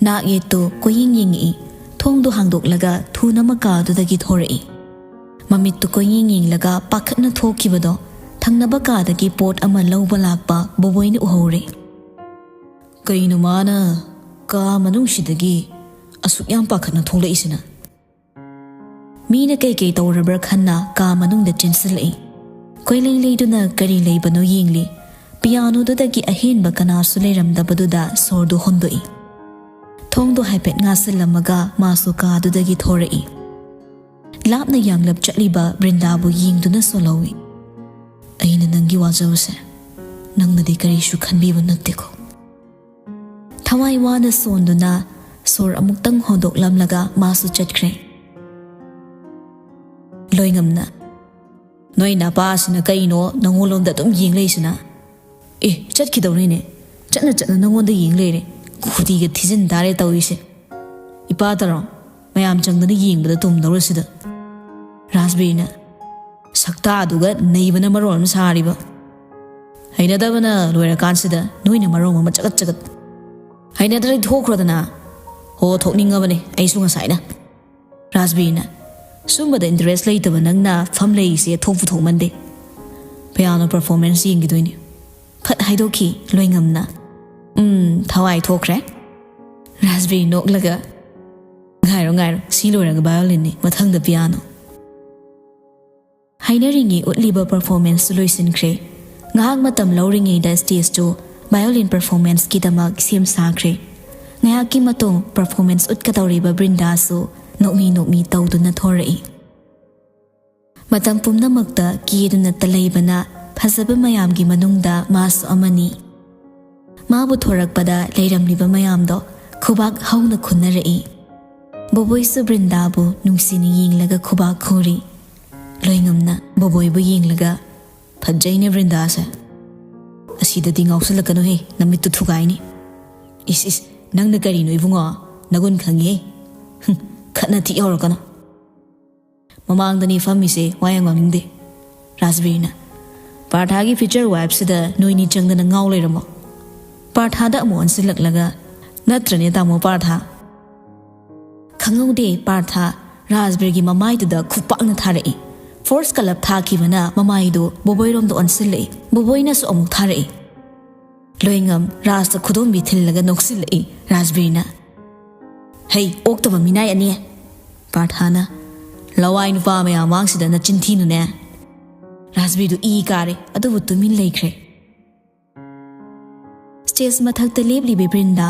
ꯅꯥꯛ ꯌꯦꯠꯇꯨ ꯀꯣꯏꯌꯦꯡ ꯌꯦꯡꯉꯛꯏ꯫ ꯊꯣꯡꯗꯨ ꯍꯥꯡꯗꯣꯛꯂꯒ ꯊꯨꯅ ꯃꯀꯥꯗꯨꯗꯒꯤ ꯊꯣꯔꯛꯏ꯫ ꯃꯃꯤꯠꯇꯨ ꯀꯣꯏꯌꯦꯡ ꯌꯦꯡꯂꯒ ꯄꯥꯈꯠꯅ ꯊꯣꯛꯈꯤꯕꯗꯣ ꯊꯪꯅꯕ ꯀꯥꯗꯒꯤ ꯄꯣꯠ ꯑꯃ ꯂꯧꯕ ꯂꯥꯛꯄ ꯕꯣꯕꯣꯏꯅ ꯎꯍꯧꯔꯦ꯫ "ꯀꯩꯅꯣ ꯃꯥꯅ ꯀꯥ ꯃꯅꯨꯡꯁꯤꯗꯒꯤ ꯑꯁꯨꯛ ꯌꯥꯝ ꯄꯥꯈꯠꯅ ꯊꯣꯛꯂꯛꯏꯁꯤꯅ?" ꯃꯤꯅ ꯀꯩꯀꯩ ꯇꯧꯔꯕ꯭ꯔꯥ ꯈꯟꯅ ꯀꯥ ꯃꯅꯨꯡꯗ ꯆꯦꯟꯁꯤꯜꯂꯛꯏ꯫ ꯀꯣꯏꯂꯩ ꯂꯩꯗꯨꯅ ꯀꯔꯤ ꯂꯩꯕꯅꯣ ꯌꯦꯡꯂꯤ꯫ ꯄꯤꯌꯥꯅꯣꯗꯨꯗꯒꯤ ꯑꯍꯦꯟꯕ ꯀꯅꯥꯁꯨ ꯂꯩꯔꯝꯗꯕꯗꯨꯗ ꯁꯣꯔꯗꯨ ꯍꯣꯟꯗꯣꯛꯏ꯫ ꯊꯣꯡꯗꯣ ꯍꯥꯏꯐꯦꯠ ꯉꯥꯁꯤꯜꯂꯝꯃꯒ ꯃꯥꯁꯨ ꯀꯥꯗꯨꯗꯒꯤ ꯊꯣꯔꯛꯏ꯫ ꯂꯥꯞꯅ ꯌꯥꯡꯂꯞ ꯆꯠꯂꯤꯕ ꯕ꯭ꯔꯤꯟꯗꯥꯕꯨ ꯌꯦꯡꯗꯨꯅ ꯁꯣꯜꯍꯧꯏ꯫ "ꯑꯩꯅ ꯅꯪꯒꯤ ꯋꯥꯖꯕꯁꯦ ꯅꯪꯅꯗꯤ ꯀꯔꯤꯁꯨ ꯈꯟꯕꯤꯕ ꯅꯠꯇꯦꯀꯣ꯫" ꯊꯋꯥꯏ ꯋꯥꯅ ꯁꯣꯟꯗꯨꯅ ꯁꯣꯔ ꯑꯃꯨꯛꯇꯪ ꯍꯣꯟꯗꯣꯛꯂꯝꯂꯒ ꯃꯥꯁꯨ ꯆꯠꯈ꯭ꯔꯦ꯫ ꯂꯣꯏꯉꯝꯅ, "ꯅꯣꯏ ꯅꯄꯥꯁꯤꯅ ꯀꯩꯅꯣ ꯅꯪꯉꯣꯟꯂꯣꯝꯗ ꯑꯗꯨꯝ ꯌꯦꯡ ꯂꯩꯁꯤꯅ? ꯑꯦ, ꯆꯠꯈꯤꯗꯧꯔꯤꯅꯦ, ꯆꯠꯅ ꯆꯠꯅ ꯅꯪꯉꯣꯟꯗ ꯌꯦꯡ ꯂꯩꯔꯦ꯫ ꯈꯨꯗꯤꯒ ꯊꯤꯖꯤꯟ ꯇꯥꯔꯦ ꯇꯧꯔꯤꯁꯦ꯫ ꯏꯄꯥ ꯇꯔꯣ, ꯃꯌꯥꯝ ꯆꯪꯗꯅ ꯌꯦꯡꯕꯗ ꯇꯨꯝꯗꯧꯔꯁꯤꯗ꯫" ꯔꯥꯖꯕꯤꯔꯅ, "ꯁꯛꯇꯥꯗꯨꯒ ꯅꯩꯕꯅ ꯃꯔꯣꯜ ꯑꯃ ꯁꯥꯔꯤꯕ꯫ ꯍꯩꯅꯗꯕꯅ ꯂꯣꯏꯔꯀꯥꯟꯁꯤꯗ ꯅꯣꯏꯅ ꯃꯔꯣꯜ ꯑꯃ ꯆꯒꯠ ꯆꯒꯠ꯫ ꯍꯩꯅꯗ꯭ꯔꯗꯤ ꯊꯣꯛꯈ꯭ꯔꯣꯗꯅ꯫ ꯍꯣ, ꯊꯣꯛꯅꯤꯡꯉꯕꯅꯦ ꯑꯩꯁꯨ ꯉꯁꯥꯏꯅ꯫" ꯔꯥꯖꯕꯤꯔꯅ, "ꯁꯨꯝꯕꯗ ꯏꯟꯇꯔꯦꯁ ꯂꯩꯇꯕ ꯅꯪꯅ ꯐꯝ ꯂꯩꯔꯤꯁꯦ ꯊꯣꯛꯄꯨ ꯊꯣꯛꯃꯟꯗꯦ꯫ Piano performance ꯌꯦꯡꯈꯤꯗꯣꯏꯅꯦ꯫" ꯐꯠ ꯍꯥꯏꯗꯣꯛꯈꯤ ꯂꯣꯏꯉꯝꯅ꯫ "ꯎꯝ, ꯊꯋꯥꯏ ꯊꯣꯛꯈ꯭ꯔꯦ꯫" ꯔꯥꯖꯕꯤꯔ ꯅꯣꯛꯂꯒ, "ꯉꯥꯏꯔꯣ, ꯉꯥꯏꯔꯣ, ꯁꯤ ꯂꯣꯏꯔꯒ ꯚꯥꯏꯑꯣꯂꯤꯟꯅꯤ, ꯃꯊꯪꯗ ꯄꯤꯌꯥꯅꯣ꯫" ꯍꯥꯏꯅꯔꯤꯉꯩ ꯎꯠꯂꯤꯕ ꯄꯔꯐꯣꯔꯃꯦꯟꯁꯇꯨ ꯂꯣꯏꯁꯤꯟꯈ꯭ꯔꯦ꯫ ꯉꯥꯏꯍꯥꯛ ꯃꯇꯝ ꯂꯧꯔꯤꯉꯩꯗ ꯁ꯭ꯇꯦꯖꯇꯨ ꯚꯥꯏꯑꯣꯂꯤꯟ ꯄꯔꯐꯣꯔꯃꯦꯟꯁꯀꯤꯗꯃꯛ ꯁꯦꯝ ꯁꯥꯈ꯭ꯔꯦ꯫ ꯉꯥꯏꯍꯥꯛꯀꯤ ꯃꯇꯨꯡ performance ꯎꯠꯀꯗꯧꯔꯤꯕ ꯕ꯭ꯔꯤꯟꯗꯥꯁꯨ ꯅꯣꯛꯃꯤ ꯅꯣꯛꯃꯤ ꯇꯧꯗꯨꯅ ꯊꯣꯔꯛꯏ꯫ ꯃꯇꯝ ꯄꯨꯝꯅꯃꯛꯇ ꯀꯦꯗꯨꯅꯇ ꯂꯩꯕꯅ ꯐꯖꯕ ꯃꯌꯥꯝꯒꯤ ꯃꯅꯨꯡꯗ ꯃꯥꯁꯨ ꯑꯃꯅꯤ꯫ ꯃꯥꯕꯨ ꯊꯣꯔꯛꯄꯗ ꯂꯩꯔꯝꯂꯤꯕ ꯃꯌꯥꯝꯗꯣ ꯈꯨꯕꯥꯛ ꯍꯧꯅ ꯈꯨꯟꯅꯔꯛꯏ꯫ ꯕꯣꯕꯣꯏꯁꯨ ꯕ꯭ꯔꯤꯟꯗꯥꯕꯨ ꯅꯨꯡꯁꯤꯅ ꯌꯦꯡꯂꯒ ꯈꯨꯕꯥꯛ ꯈꯨꯔꯤ꯫ ꯂꯣꯏꯉꯝꯅ ꯕꯣꯕꯣꯏꯕꯨ ꯌꯦꯡꯂꯒ, "ꯐꯖꯩꯅꯦ ꯕ꯭ꯔꯤꯟꯗꯥꯁꯦ꯫ ꯑꯁꯤꯗꯗꯤ ꯉꯥꯎꯁꯜꯂꯛꯀꯅꯨꯍꯦ, ꯅꯃꯤꯠꯇꯨ ꯊꯨꯒꯥꯏꯅꯤ꯫ ꯏꯁ ꯏꯁ, ꯅꯪꯅ ꯀꯔꯤꯅꯣ ꯏꯕꯨꯡꯉꯣ? ꯅꯒꯨꯟ ꯈꯪꯉꯤꯍꯦ꯫ ꯍꯨꯝ, ꯈꯠꯅ ꯊꯤ ꯍꯧꯔꯛꯀꯅꯨ꯫ ꯃꯃꯥꯡꯗꯅꯤ ꯐꯝꯃꯤꯁꯦ, ꯋꯥ ꯌꯥꯝ ꯉꯥꯡꯅꯤꯡꯗꯦ꯫" ꯔꯥꯖꯕꯤꯔꯅ, "ꯄꯥꯔꯊꯥꯒꯤ feature wipeꯁꯤꯗ ꯅꯣꯏꯅꯤ ꯆꯪꯗꯅ ꯉꯥꯎ ꯂꯩꯔꯝꯃꯣ꯫" ꯄꯥꯔꯊꯥꯗ ꯑꯃꯨꯛ ꯑꯣꯟꯁꯤꯜꯂꯛꯂꯒ, "ꯅꯠꯇ꯭ꯔꯅꯦ ꯇꯥꯃꯣ ꯄꯥꯔꯊꯥ?" ꯈꯪꯍꯧꯗꯦ ꯄꯥꯔꯊꯥ ꯔꯥꯖꯕꯤꯔꯒꯤ ꯃꯃꯥꯏꯗꯨꯗ ꯈꯨꯄꯥꯛꯅ ꯊꯥꯔꯛꯏ꯫ Force ꯀꯂꯞ ꯊꯥꯈꯤꯕꯅ ꯃꯃꯥꯏꯗꯨ ꯕꯣꯕꯣꯏꯔꯣꯝꯗ ꯑꯣꯟꯁꯤꯜꯂꯛꯏ꯫ ꯕꯣꯕꯣꯏꯅꯁꯨ ꯑꯃꯨꯛ ꯊꯥꯔꯛꯏ꯫ ꯂꯣꯏꯉꯝ ꯔꯥꯖꯇ ꯈꯨꯗꯣꯝꯕꯤ ꯊꯤꯜꯂꯒ ꯅꯣꯛꯁꯤꯜꯂꯛꯏ ꯔꯥꯖꯕꯤꯔꯅ꯫ "ꯍꯩ, ꯑꯣꯛꯇꯕ ꯃꯤꯅꯥꯏ ꯑꯅꯤ!" ꯄꯥꯔꯊꯥꯅ, "ꯂꯋꯥꯏ ꯅꯨꯄꯥ ꯃꯌꯥꯝ ꯃꯥꯡꯁꯤꯗ ꯅꯆꯤꯟ ꯊꯤꯅꯨꯅꯦ!" ꯔꯥꯖꯕꯤꯔꯗꯨ ꯏ ꯀꯥꯔꯦ, ꯑꯗꯨꯕꯨ ꯇꯨꯃꯤꯟ ꯂꯩꯈ꯭ꯔꯦ꯫ Stage ꯃꯊꯛꯇ ꯂꯦꯞꯂꯤꯕꯤ ꯕ꯭ꯔꯤꯟꯗꯥ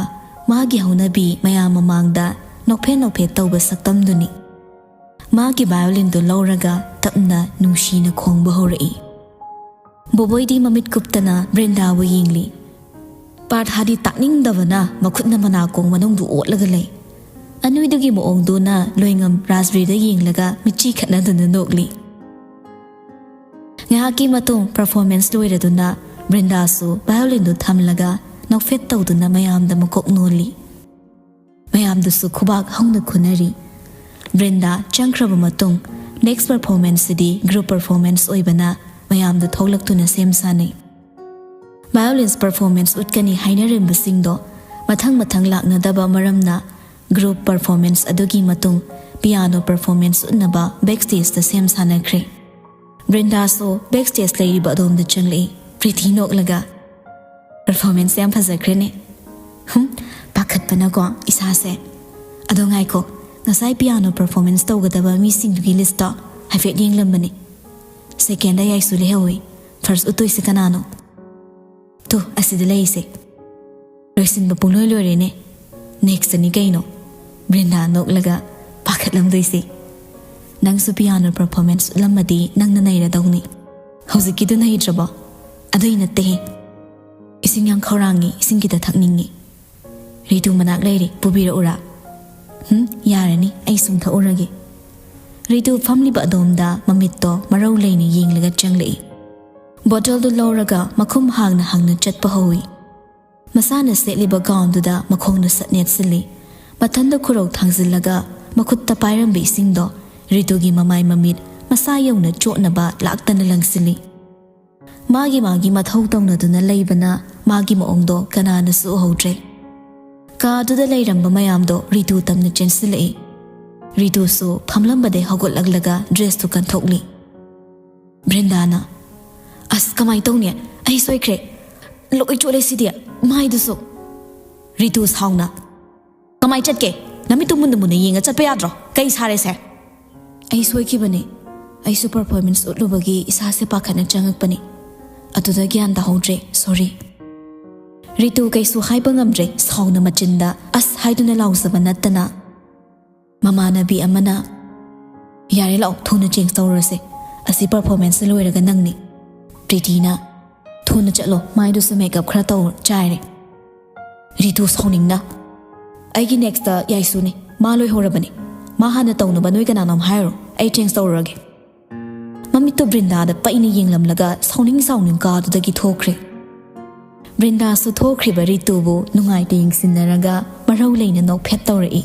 ꯃꯥꯒꯤ ꯍꯧꯅꯕꯤ ꯃꯌꯥꯝ ꯃꯃꯥꯡꯗ ꯅꯣꯛꯐꯦꯠ ꯅꯣꯛꯐꯦꯠ ꯇꯧꯕ ꯁꯛꯇꯝꯗꯨꯅꯤ꯫ ꯃꯥꯒꯤ violin ꯗꯨ ꯂꯧꯔꯒ ꯇꯞꯅ ꯅꯨꯡꯁꯤꯅ ꯈꯣꯡꯕ ꯍꯧꯔꯛꯏ꯫ ꯕꯣꯕꯣꯏꯗꯤ ꯃꯃꯤꯠ ꯀꯨꯞꯇꯅ ꯕ꯭ꯔꯤꯟꯗꯥꯕꯨ ꯌꯦꯡꯂꯤ꯫ ꯄꯥꯔꯊꯥꯗꯤ ꯇꯥꯛꯅꯤꯡꯗꯕꯅ ꯃꯈꯨꯠꯅ ꯃꯅꯥꯀꯣꯡ ꯃꯅꯨꯡꯗꯨ ꯑꯣꯠꯂꯒ ꯂꯩ꯫ ꯑꯅꯣꯏꯗꯨꯒꯤ ꯃꯑꯣꯡꯗꯨꯅ ꯂꯣꯏꯉꯝ ꯔꯥꯖꯕꯤꯔꯗ ꯌꯦꯡꯂꯒ ꯃꯤꯠꯆꯤ ꯈꯠꯅꯗꯨꯅ ꯅꯣꯛꯂꯤ꯫ ꯉꯥꯏꯍꯥꯛꯀꯤ ꯃꯇꯨꯡ performance ꯂꯣꯏꯔꯗꯨꯅ ꯕ꯭ꯔꯤꯟꯗꯥꯁꯨ violin ꯗꯨ ꯊꯝꯂꯒ ꯅꯣꯛꯐꯦꯠ ꯇꯧꯗꯨꯅ ꯃꯌꯥꯝꯗ ꯃꯀꯣꯛ ꯅꯣꯜꯂꯤ꯫ ꯃꯌꯥꯝꯗꯨꯁꯨ ꯈꯨꯕꯥꯛ ꯍꯧꯅ ꯈꯨꯅꯔꯤ꯫ ꯕ꯭ꯔꯤꯟꯗꯥ ꯆꯪꯈ꯭ꯔꯕ ꯃꯇꯨꯡ next performance ꯁꯤꯗꯤ group performance ꯑꯣꯏꯕꯅ ꯃꯌꯥꯝꯗꯨ ꯊꯣꯛꯂꯛꯇꯨꯅ ꯁꯦꯝ ꯁꯥꯅꯩ꯫ Violins performance ꯎꯠꯀꯅꯤ ꯍꯥꯏꯅꯔꯝꯕꯁꯤꯡꯗꯣ ꯃꯊꯪ ꯃꯊꯪ ꯂꯥꯛꯅꯗꯕ ꯃꯔꯝꯅ group performance ꯑꯗꯨꯒꯤ ꯃꯇꯨꯡ piano performance ꯎꯠꯅꯕ backstage ꯇ ꯁꯦꯝ ꯁꯥꯅꯈ꯭ꯔꯦ꯫ ꯕ꯭ꯔꯤꯟꯗꯥꯁꯨ backstage ꯂꯩꯔꯤꯕ ꯑꯗꯣꯝꯗ ꯆꯪꯂꯛꯏ꯫ ꯄ꯭ꯔꯤꯊꯤ ꯅꯣꯛꯂꯒ, "Performance ꯌꯥꯝ ꯐꯖꯈ꯭ꯔꯦꯅꯦ꯫" "ꯍꯨꯝ, ꯄꯥꯈꯠꯄꯅꯀꯣ ꯏꯁꯥꯁꯦ꯫ ꯑꯗꯣ ꯉꯥꯏꯈꯣ, ꯉꯁꯥꯏ piano performance ꯇꯧꯒꯗꯕ ꯃꯤꯁꯤꯡꯗꯨꯒꯤ list ꯇꯣ ꯍꯥꯏꯐꯦꯠ ꯌꯦꯡꯂꯝꯕꯅꯦ꯫ Second ꯗ ꯌꯥꯏꯁꯨ ꯂꯩꯍꯧꯋꯤ꯫ First ꯎꯠꯇꯣꯏꯁꯦ ꯀꯅꯥꯅꯣ? ꯇꯨ, ꯑꯁꯤꯗ ꯂꯩꯔꯤꯁꯦ꯫ ꯂꯣꯏꯁꯤꯟꯕ ꯄꯨꯡꯂꯣꯏ ꯂꯣꯏꯔꯦꯅꯦ꯫" "Next ꯅꯤ ꯀꯩꯅꯣ?" ꯕ꯭ꯔꯤꯟꯗꯥ ꯅꯣꯛꯂꯒ ꯄꯥꯈꯠꯂꯝꯗꯣꯏꯁꯦ꯫ "ꯅꯪꯁꯨ ꯄꯤꯌꯥꯅꯣ ꯄꯔꯐꯣꯔꯃꯦꯟꯁ ꯎꯠꯂꯝꯃꯗꯤ ꯅꯪꯅ ꯅꯩꯔꯗꯧꯅꯤ꯫ ꯍꯧꯖꯤꯛꯀꯤꯗꯨ ꯅꯩꯗ꯭ꯔꯕꯣ? ꯑꯗꯨꯏ ꯅꯠꯇꯦꯍꯦ꯫ ꯏꯁꯤꯡ ꯌꯥꯝ ꯈꯧꯔꯥꯡꯉꯤ, ꯏꯁꯤꯡ ꯈꯤꯇ ꯊꯛꯅꯤꯡꯉꯤ꯫ ꯔꯤꯇꯨ ꯃꯅꯥꯛ ꯂꯩꯔꯦ, ꯄꯨꯕꯤꯔꯛꯎꯔꯥ?" "ꯍꯨꯝ, ꯌꯥꯔꯅꯤ, ꯑꯩ ꯁꯨꯝ ꯊꯛꯎꯔꯒꯦ꯫" ꯔꯤꯇꯨ ꯐꯝꯂꯤꯕ ꯑꯗꯣꯝꯗ ꯃꯃꯤꯠꯇꯣ ꯃꯔꯧ ꯂꯩꯅ ꯌꯦꯡꯂꯒ ꯆꯪꯂꯛꯏ꯫ ꯕꯣꯇꯜꯗꯨ ꯂꯧꯔꯒ ꯃꯈꯨꯝ ꯍꯥꯡꯅ ꯍꯥꯡꯅ ꯆꯠꯄ ꯍꯧꯏ꯫ ꯃꯁꯥꯅ ꯁꯦꯠꯂꯤꯕ ꯒꯥꯎꯟꯗꯨꯗ ꯃꯈꯣꯡꯅ ꯁꯠ ꯅꯦꯠꯁꯤꯜꯂꯤ꯫ ꯃꯊꯟꯗ ꯈꯨꯔꯧ ꯊꯥꯡꯖꯤꯜꯂꯒ ꯃꯈꯨꯠꯇ ꯄꯥꯏꯔꯝꯕ ꯏꯁꯤꯡꯗꯣ ꯔꯤꯇꯨꯒꯤ ꯃꯃꯥꯏ ꯃꯃꯤꯠ ꯃꯁꯥ ꯌꯧꯅ ꯆꯣꯠꯅꯕ ꯂꯥꯛꯇꯅ ꯂꯪꯁꯤꯜꯂꯤ꯫ ꯃꯥꯒꯤ ꯃꯥꯒꯤ ꯃꯊꯧ ꯇꯧꯅꯗꯨꯅ ꯂꯩꯕꯅ ꯃꯥꯒꯤ ꯃꯑꯣꯡꯗꯣ ꯀꯅꯥꯅꯁꯨ ꯎꯍꯧꯗ꯭ꯔꯦ꯫ ꯀꯥꯗꯨꯗ ꯂꯩꯔꯝꯕ ꯃꯌꯥꯝꯗꯣ ꯔꯤꯇꯨ ꯇꯝꯅ ꯆꯦꯟꯁꯤꯜꯂꯛꯏ꯫ ꯔꯤꯇꯨꯁꯨ ꯐꯝꯂꯝꯕꯗꯩ ꯍꯧꯒꯠꯂꯛꯂꯒ ꯗ꯭ꯔꯦꯁꯇꯨ ꯀꯟꯊꯣꯛꯂꯤ꯫ ꯕ꯭ꯔꯤꯟꯗꯥꯅ, "ꯑꯁ, ꯀꯃꯥꯏ ꯇꯧꯅꯤ? ꯑꯩ ꯁꯣꯏꯈ꯭ꯔꯦ꯫ ꯂꯣꯏ ꯆꯣꯠꯂꯦ ꯁꯤꯗꯤ꯫ ꯃꯥꯏꯗꯨꯁꯨ꯫" ꯔꯤꯇꯨ ꯁꯥꯎꯅ, "ꯀꯃꯥꯏ ꯆꯠꯀꯦ? ꯅꯃꯤꯠꯇꯨ ꯃꯨꯟꯅ ꯃꯨꯟꯅ ꯌꯦꯡꯉ ꯆꯠꯄ ꯌꯥꯗ꯭ꯔꯣ? ꯀꯩ ꯁꯥꯔꯦꯁꯦ?" "ꯑꯩ ꯁꯣꯏꯈꯤꯕꯅꯦ꯫ ꯑꯩꯁꯨ ꯄꯔꯐꯣꯔꯃꯦꯟꯁ ꯎꯠꯂꯨꯕꯒꯤ ꯏꯁꯥꯁꯦ ꯄꯥꯈꯠꯅ ꯆꯪꯉꯛꯄꯅꯦ꯫ ꯑꯗꯨꯗ ꯒ꯭ꯌꯥꯟ ꯇꯥꯍꯧꯗ꯭ꯔꯦ꯫ ꯁꯣꯔꯤ꯫" ꯔꯤꯇꯨ ꯀꯩꯁꯨ ꯍꯥꯏꯕ ꯉꯝꯗ꯭ꯔꯦ꯫ ꯁꯥꯎꯅ ꯃꯆꯤꯟꯗ "ꯑꯁ" ꯍꯥꯏꯗꯨꯅ ꯂꯥꯎꯖꯕ ꯅꯠꯇꯅ꯫ ꯃꯃꯥꯟꯅꯕꯤ ꯑꯃꯅ, "ꯌꯥꯔꯦ, ꯂꯥꯛꯑꯣ, ꯊꯨꯅ ꯆꯦꯟꯖ ꯇꯧꯔꯨꯔꯁꯦ꯫ ꯑꯁꯤ ꯄꯔꯐꯣꯔꯃꯦꯟꯁ ꯂꯣꯏꯔꯒ ꯅꯪꯅꯤ꯫" ꯄ꯭ꯔꯤꯇꯤꯅ, "ꯊꯨꯅ ꯆꯠꯂꯣ, ꯃꯥꯏꯗꯨꯁꯨ ꯃꯦꯀꯞ ꯈꯔ ꯇꯧ ꯆꯥꯏꯔꯦ꯫" ꯔꯤꯇꯨ ꯁꯥꯎꯅꯤꯡꯅ, "ꯑꯩꯒꯤ ꯅꯦꯛꯁꯇ ꯌꯥꯏꯁꯨꯅꯤ, ꯃꯥ ꯂꯣꯏꯍꯧꯔꯕꯅꯤ꯫ ꯃꯥ ꯍꯥꯟꯅ ꯇꯧꯅꯕ ꯅꯣꯏ ꯀꯅꯥꯅꯣꯝ ꯍꯥꯏꯔꯣ, ꯑꯩ ꯆꯦꯟꯖ ꯇꯧꯔꯨꯔꯒꯦ꯫" ꯃꯃꯤꯠꯇꯣ ꯕ꯭ꯔꯤꯟꯗꯥꯗ ꯄꯩꯅ ꯌꯦꯡꯂꯝꯂꯒ ꯁꯥꯎꯅꯤꯡ ꯁꯥꯎꯅꯤꯡ ꯀꯥꯗꯨꯗꯒꯤ ꯊꯣꯛꯈ꯭ꯔꯦ꯫ ꯕ꯭ꯔꯤꯟꯗꯥꯁꯨ ꯊꯣꯛꯈ꯭ꯔꯤꯕ ꯔꯤꯇꯨꯕꯨ ꯅꯨꯡꯉꯥꯏꯇ ꯌꯦꯡꯁꯤꯟꯅꯔꯒ ꯃꯔꯧ ꯂꯩꯅ ꯅꯣꯛꯐꯦꯠ ꯇꯧꯔꯛꯏ꯫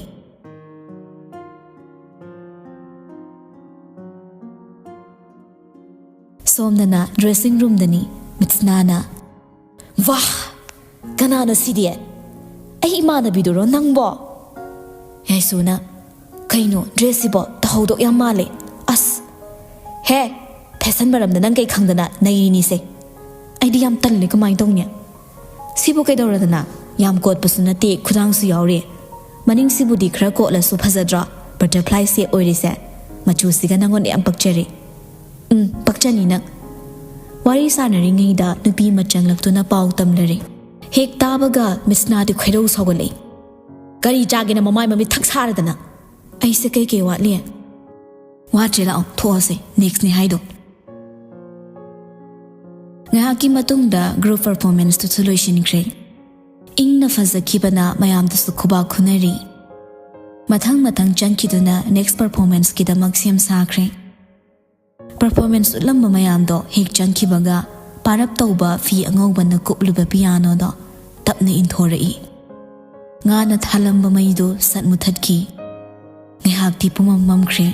ꯁꯣꯝꯗꯅ ꯗ꯭ꯔꯦꯁꯤꯡ ꯔꯨꯝꯗꯅꯤ꯫ ꯃꯤꯠꯁꯅꯥꯅ, "ꯋꯥꯍ! ꯀꯅꯥꯅꯣ ꯁꯤꯗꯤ? ꯑꯩ ꯏꯃꯥꯟꯅꯕꯤꯗꯨꯔꯣ ꯅꯪꯕꯣ?" ꯌꯥꯏꯁꯨꯅ, "ꯀꯩꯅꯣ ꯗ꯭ꯔꯦꯁꯁꯤꯕꯣ? ꯇꯧꯍꯧꯗꯣꯛ ꯌꯥꯝ ꯃꯥꯜꯂꯦ꯫ ꯑꯁ! ꯍꯦ! ꯐꯦꯁꯟ ꯃꯔꯝꯗ ꯅꯪ ꯀꯩ ꯈꯪꯗꯅ ꯅꯩꯔꯤꯅꯤꯁꯦ? ꯑꯩꯗꯤ ꯌꯥꯝ ꯇꯜꯂꯦ, ꯀꯃꯥꯏ ꯇꯧꯅꯤ? ꯁꯤꯕꯨ ꯀꯩꯗꯧꯔꯗꯅ? ꯌꯥꯝ ꯀꯣꯠꯄꯁꯨ ꯅꯠꯇꯦ, ꯈꯨꯗꯥꯡꯁꯨ ꯌꯥꯎꯔꯤ꯫ ꯃꯅꯤꯡꯁꯤꯕꯨꯗꯤ ꯈꯔ ꯀꯣꯠꯂꯁꯨ ꯐꯖꯗ꯭ꯔꯣ? ꯕꯇꯔꯐ꯭ꯂꯥꯏ ꯁꯦꯞ ꯑꯣꯏꯔꯤꯁꯦ꯫ ꯃꯆꯨꯁꯤꯒ ꯅꯪꯉꯣꯟꯗ ꯌꯥꯝ ꯄꯛꯆꯔꯤ꯫" "ꯎꯝ, ꯄꯛꯆꯅꯤ ꯅꯪ꯫" ꯋꯥꯔꯤ ꯁꯥꯟꯅꯔꯤꯉꯩꯗ ꯅꯨꯄꯤ ꯑꯃ ꯆꯪꯂꯛꯇꯨꯅ ꯄꯥꯎ ꯇꯝꯂꯔꯦ꯫ ꯍꯦꯛ ꯇꯥꯕꯒ ꯃꯤꯠꯁꯅꯥꯗꯤ ꯈꯣꯏꯔꯧ ꯁꯧꯒꯠꯂꯛꯏ꯫ ꯀꯔꯤ ꯆꯥꯒꯦꯅ ꯃꯃꯥꯏ ꯃꯃꯤꯠ ꯊꯛ ꯁꯥꯔꯗꯅ? ꯑꯩꯁꯦ ꯀꯩ ꯀꯩ ꯋꯥꯠꯂꯤ? ꯋꯥꯠꯇ꯭ꯔꯦ, ꯂꯥꯛꯑꯣ, ꯊꯣꯛꯑꯁꯦ, next ꯅꯦ ꯍꯥꯏꯗꯣ꯫ ꯉꯥꯏꯍꯥꯛꯀꯤ ꯃꯇꯨꯡꯗ group performance ꯇꯨꯁꯨ ꯂꯣꯏꯁꯤꯟꯈ꯭ꯔꯦ꯫ ꯏꯪꯅ ꯐꯖꯈꯤꯕꯅ ꯃꯌꯥꯝꯗꯨꯁꯨ ꯈꯨꯕꯥꯛ ꯈꯨꯅꯔꯤ꯫ ꯃꯊꯪ ꯃꯊꯪ ꯆꯪꯈꯤꯗꯨꯅ next performance ꯀꯤꯗꯃꯛ ꯁꯦꯝ ꯁꯥꯈ꯭ꯔꯦ꯫ Performance ꯎꯠꯂꯝꯕ ꯃꯌꯥꯝꯗꯣ ꯍꯦꯛ ꯆꯪꯈꯤꯕꯒ ꯄꯥꯔꯞ ꯇꯧꯕ ꯐꯤ ꯑꯉꯧꯕꯅ ꯀꯨꯞꯂꯨꯕ piano ꯗꯣ ꯇꯞꯅ ꯏꯟꯊꯣꯔꯛꯏ꯫ ꯉꯥꯅ ꯊꯥꯜꯂꯝꯕ ꯃꯩꯗꯨ ꯁꯠ ꯃꯨꯊꯠꯈꯤ꯫ ꯉꯥꯏꯍꯥꯛꯇꯤ ꯄꯨꯝꯃꯝ ꯃꯝꯈ꯭ꯔꯦ꯫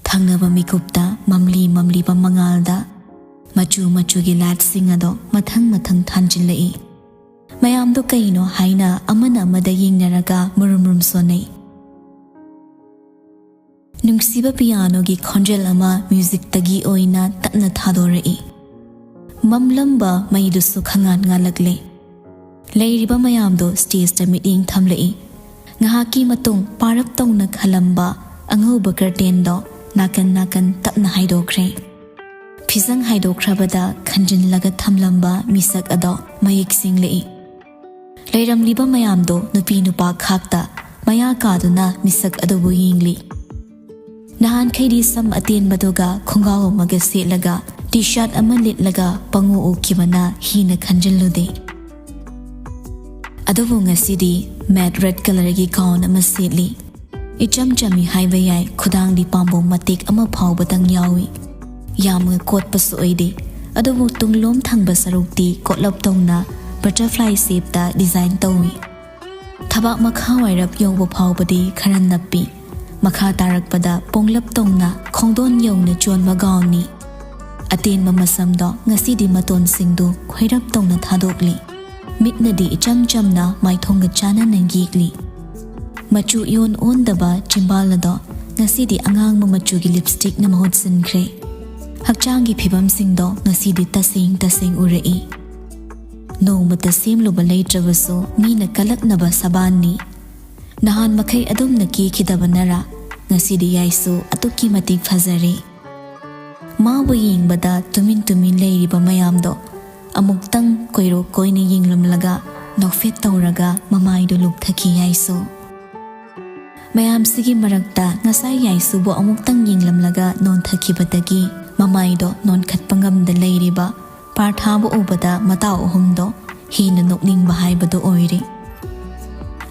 ꯊꯪꯅꯕ ꯃꯤꯀꯨꯞꯇ ꯃꯝꯂꯤ ꯃꯝꯂꯤꯕ ꯃꯉꯥꯜꯗ ꯃꯆꯨ ꯃꯆꯨꯒꯤ light ꯁꯤꯡ ꯑꯗꯣ ꯃꯊꯪ ꯃꯊꯪ ꯊꯥꯟꯖꯤꯜꯂꯛꯏ꯫ ꯃꯌꯥꯝꯗꯣ ꯀꯩꯅꯣ ꯍꯥꯏꯅ ꯑꯃꯅ ꯑꯃꯗ ꯌꯦꯡꯅꯔꯒ ꯃꯔꯨꯝ ꯃꯔꯨꯝ ꯁꯣꯟꯅꯩ꯫ ꯅꯨꯡꯁꯤꯕ piano ꯒꯤ ꯈꯣꯟꯖꯦꯜ ꯑꯃ music ꯇꯒꯤ ꯑꯣꯏꯅ ꯇꯞꯅ ꯊꯥꯗꯣꯔꯛꯏ꯫ ꯃꯝꯂꯝꯕ ꯃꯩꯗꯨꯁꯨ ꯈꯪꯉꯥꯟ ꯉꯥꯜꯂꯛꯂꯦ꯫ ꯂꯩꯔꯤꯕ ꯃꯌꯥꯝꯗꯣ stage ꯇ ꯃꯤꯠꯌꯦꯡ ꯊꯝꯂꯛꯏ꯫ ꯉꯥꯏꯍꯥꯛꯀꯤ ꯃꯇꯨꯡ ꯄꯥꯔꯞ ꯇꯧꯅ ꯈꯜꯂꯝꯕ ꯑꯉꯧꯕ curtain ꯗꯣ ꯅꯥꯀꯟ ꯅꯥꯀꯟ ꯇꯞꯅ ꯍꯥꯏꯗꯣꯛꯈ꯭ꯔꯦ꯫ ꯐꯤꯖꯪ ꯍꯥꯏꯗꯣꯛꯈ꯭ꯔꯕꯗ ꯈꯟꯖꯤꯜꯂꯒ ꯊꯝꯂꯝꯕ ꯃꯤꯁꯛ ꯑꯗꯣ ꯃꯌꯦꯛ ꯁꯦꯡꯂꯛꯏ꯫ ꯂꯩꯔꯝꯂꯤꯕ ꯃꯌꯥꯝꯗꯣ ꯅꯨꯄꯤ ꯅꯨꯄꯥ ꯈꯥꯛꯇ ꯃꯌꯥ ꯀꯥꯗꯨꯅ ꯃꯤꯁꯛ ꯑꯗꯨꯕꯨ ꯌꯦꯡꯂꯤ꯫ ꯅꯍꯥꯟꯈꯩꯗꯤ ꯁꯝ ꯑꯇꯦꯟꯕꯗꯨꯒ ꯈꯣꯡꯒ꯭ꯔꯥꯎ ꯑꯃꯒ ꯁꯦꯠꯂꯒ T-shirt ꯑꯃ ꯂꯤꯠꯂꯒ ꯄꯪꯎ ꯎꯈꯤꯕꯅ ꯍꯦꯟꯅ ꯈꯟꯖꯤꯜꯂꯨꯗꯦ꯫ ꯑꯗꯨꯕꯨ ꯉꯁꯤꯗꯤ matte red colour ꯒꯤ gown ꯑꯃ ꯁꯦꯠꯂꯤ꯫ ꯏꯆꯝ ꯆꯝꯃꯤ ꯍꯥꯏꯕ ꯌꯥꯏ, ꯈꯨꯗꯥꯡꯗꯤ ꯄꯥꯝꯕꯣꯝ ꯃꯇꯦꯛ ꯑꯃ ꯐꯥꯎꯕꯗꯪ ꯌꯥꯎꯏ꯫ ꯌꯥꯝꯅ ꯀꯣꯠꯄꯁꯨ ꯑꯣꯏꯗꯦ, ꯑꯗꯨꯕꯨ ꯇꯨꯡꯂꯣꯝ ꯊꯪꯕ ꯁꯔꯨꯛꯇꯤ ꯀꯣꯠꯂꯞ ꯇꯧꯅ butterfly shape ꯇ design ꯇꯧꯏ꯫ ꯊꯕꯥꯛ ꯃꯈꯥ ꯋꯥꯏꯔꯞ ꯌꯧꯕ ꯐꯥꯎꯕꯗꯤ ꯈꯔ ꯅꯞꯄꯤ꯫ ꯃꯈꯥ ꯇꯥꯔꯛꯄꯗ ꯄꯣꯡꯂꯞ ꯇꯧꯅ ꯈꯣꯡꯗꯣꯟ ꯌꯧꯅ ꯆꯣꯟꯕ gown ꯅꯤ꯫ ꯑꯇꯦꯟꯕ ꯃꯁꯝꯗꯣ ꯉꯁꯤꯗꯤ ꯃꯇꯣꯟꯁꯤꯡꯗꯨ ꯈꯣꯏꯔꯞ ꯇꯧꯅ ꯊꯥꯗꯣꯛꯂꯤ꯫ ꯃꯤꯠꯅꯗꯤ ꯏꯆꯝ ꯆꯝꯅ ꯃꯥꯏꯊꯣꯡꯒ ꯆꯥꯟꯅꯅ ꯌꯦꯛꯂꯤ꯫ ꯃꯆꯨ ꯏꯑꯣꯟ ꯑꯣꯟꯗꯕ ꯆꯤꯝꯕꯥꯜ ꯑꯗꯣ ꯉꯁꯤꯗꯤ ꯑꯉꯥꯡꯕ ꯃꯆꯨꯒꯤ lipstick ꯅ ꯃꯍꯨꯠ ꯁꯤꯟꯈ꯭ꯔꯦ꯫ ꯍꯛꯆꯥꯡꯒꯤ ꯐꯤꯕꯝꯁꯤꯡꯗꯣ ꯉꯁꯤꯗꯤ ꯇꯁꯦꯡ ꯇꯁꯦꯡ ꯎꯔꯛꯏ꯫ ꯅꯣꯡꯃꯇ ꯁꯦꯝꯂꯨꯕ ꯂꯩꯇ꯭ꯔꯕꯁꯨ ꯃꯤꯅ ꯀꯂꯛꯅꯕ ꯁꯕꯥꯟꯅꯤ꯫ ꯅꯍꯥꯟ ꯃꯈꯩ ꯑꯗꯨꯝꯅ ꯀꯦꯈꯤꯗꯕꯅꯔꯥ ꯉꯁꯤꯗꯤ ꯌꯥꯏꯁꯨ ꯑꯗꯨꯛꯀꯤ ꯃꯇꯤꯛ ꯐꯖꯔꯦ꯫ ꯃꯥꯕꯨ ꯌꯦꯡꯕꯗ ꯇꯨꯃꯤꯟ ꯇꯨꯃꯤꯟ ꯂꯩꯔꯤꯕ ꯃꯌꯥꯝꯗꯣ ꯑꯃꯨꯛꯇꯪ ꯀꯣꯏꯔꯣꯛ ꯀꯣꯏꯅ ꯌꯦꯡꯂꯝꯂꯒ ꯅꯣꯛꯐꯦꯠ ꯇꯧꯔꯒ ꯃꯃꯥꯏꯗꯨ ꯂꯨꯞꯊꯈꯤ ꯌꯥꯏꯁꯨ꯫ ꯃꯌꯥꯝꯁꯤꯒꯤ ꯃꯔꯛꯇ ꯉꯁꯥꯏ ꯌꯥꯏꯁꯨꯕꯨ ꯑꯃꯨꯛꯇꯪ ꯌꯦꯡꯂꯝꯂꯒ ꯅꯣꯟꯊꯈꯤꯕꯗꯒꯤ ꯃꯃꯥꯏꯗꯣ ꯅꯣꯟꯈꯠꯄ ꯉꯝꯗ ꯂꯩꯔꯤꯕ ꯄꯥꯔꯊꯥꯕꯨ ꯎꯕꯗ ꯃꯇꯥꯎ ꯑꯍꯨꯝꯗꯣ ꯍꯦꯟꯅ ꯅꯣꯛꯅꯤꯡꯕ ꯍꯥꯏꯕꯗꯨ ꯑꯣꯏꯔꯦ꯫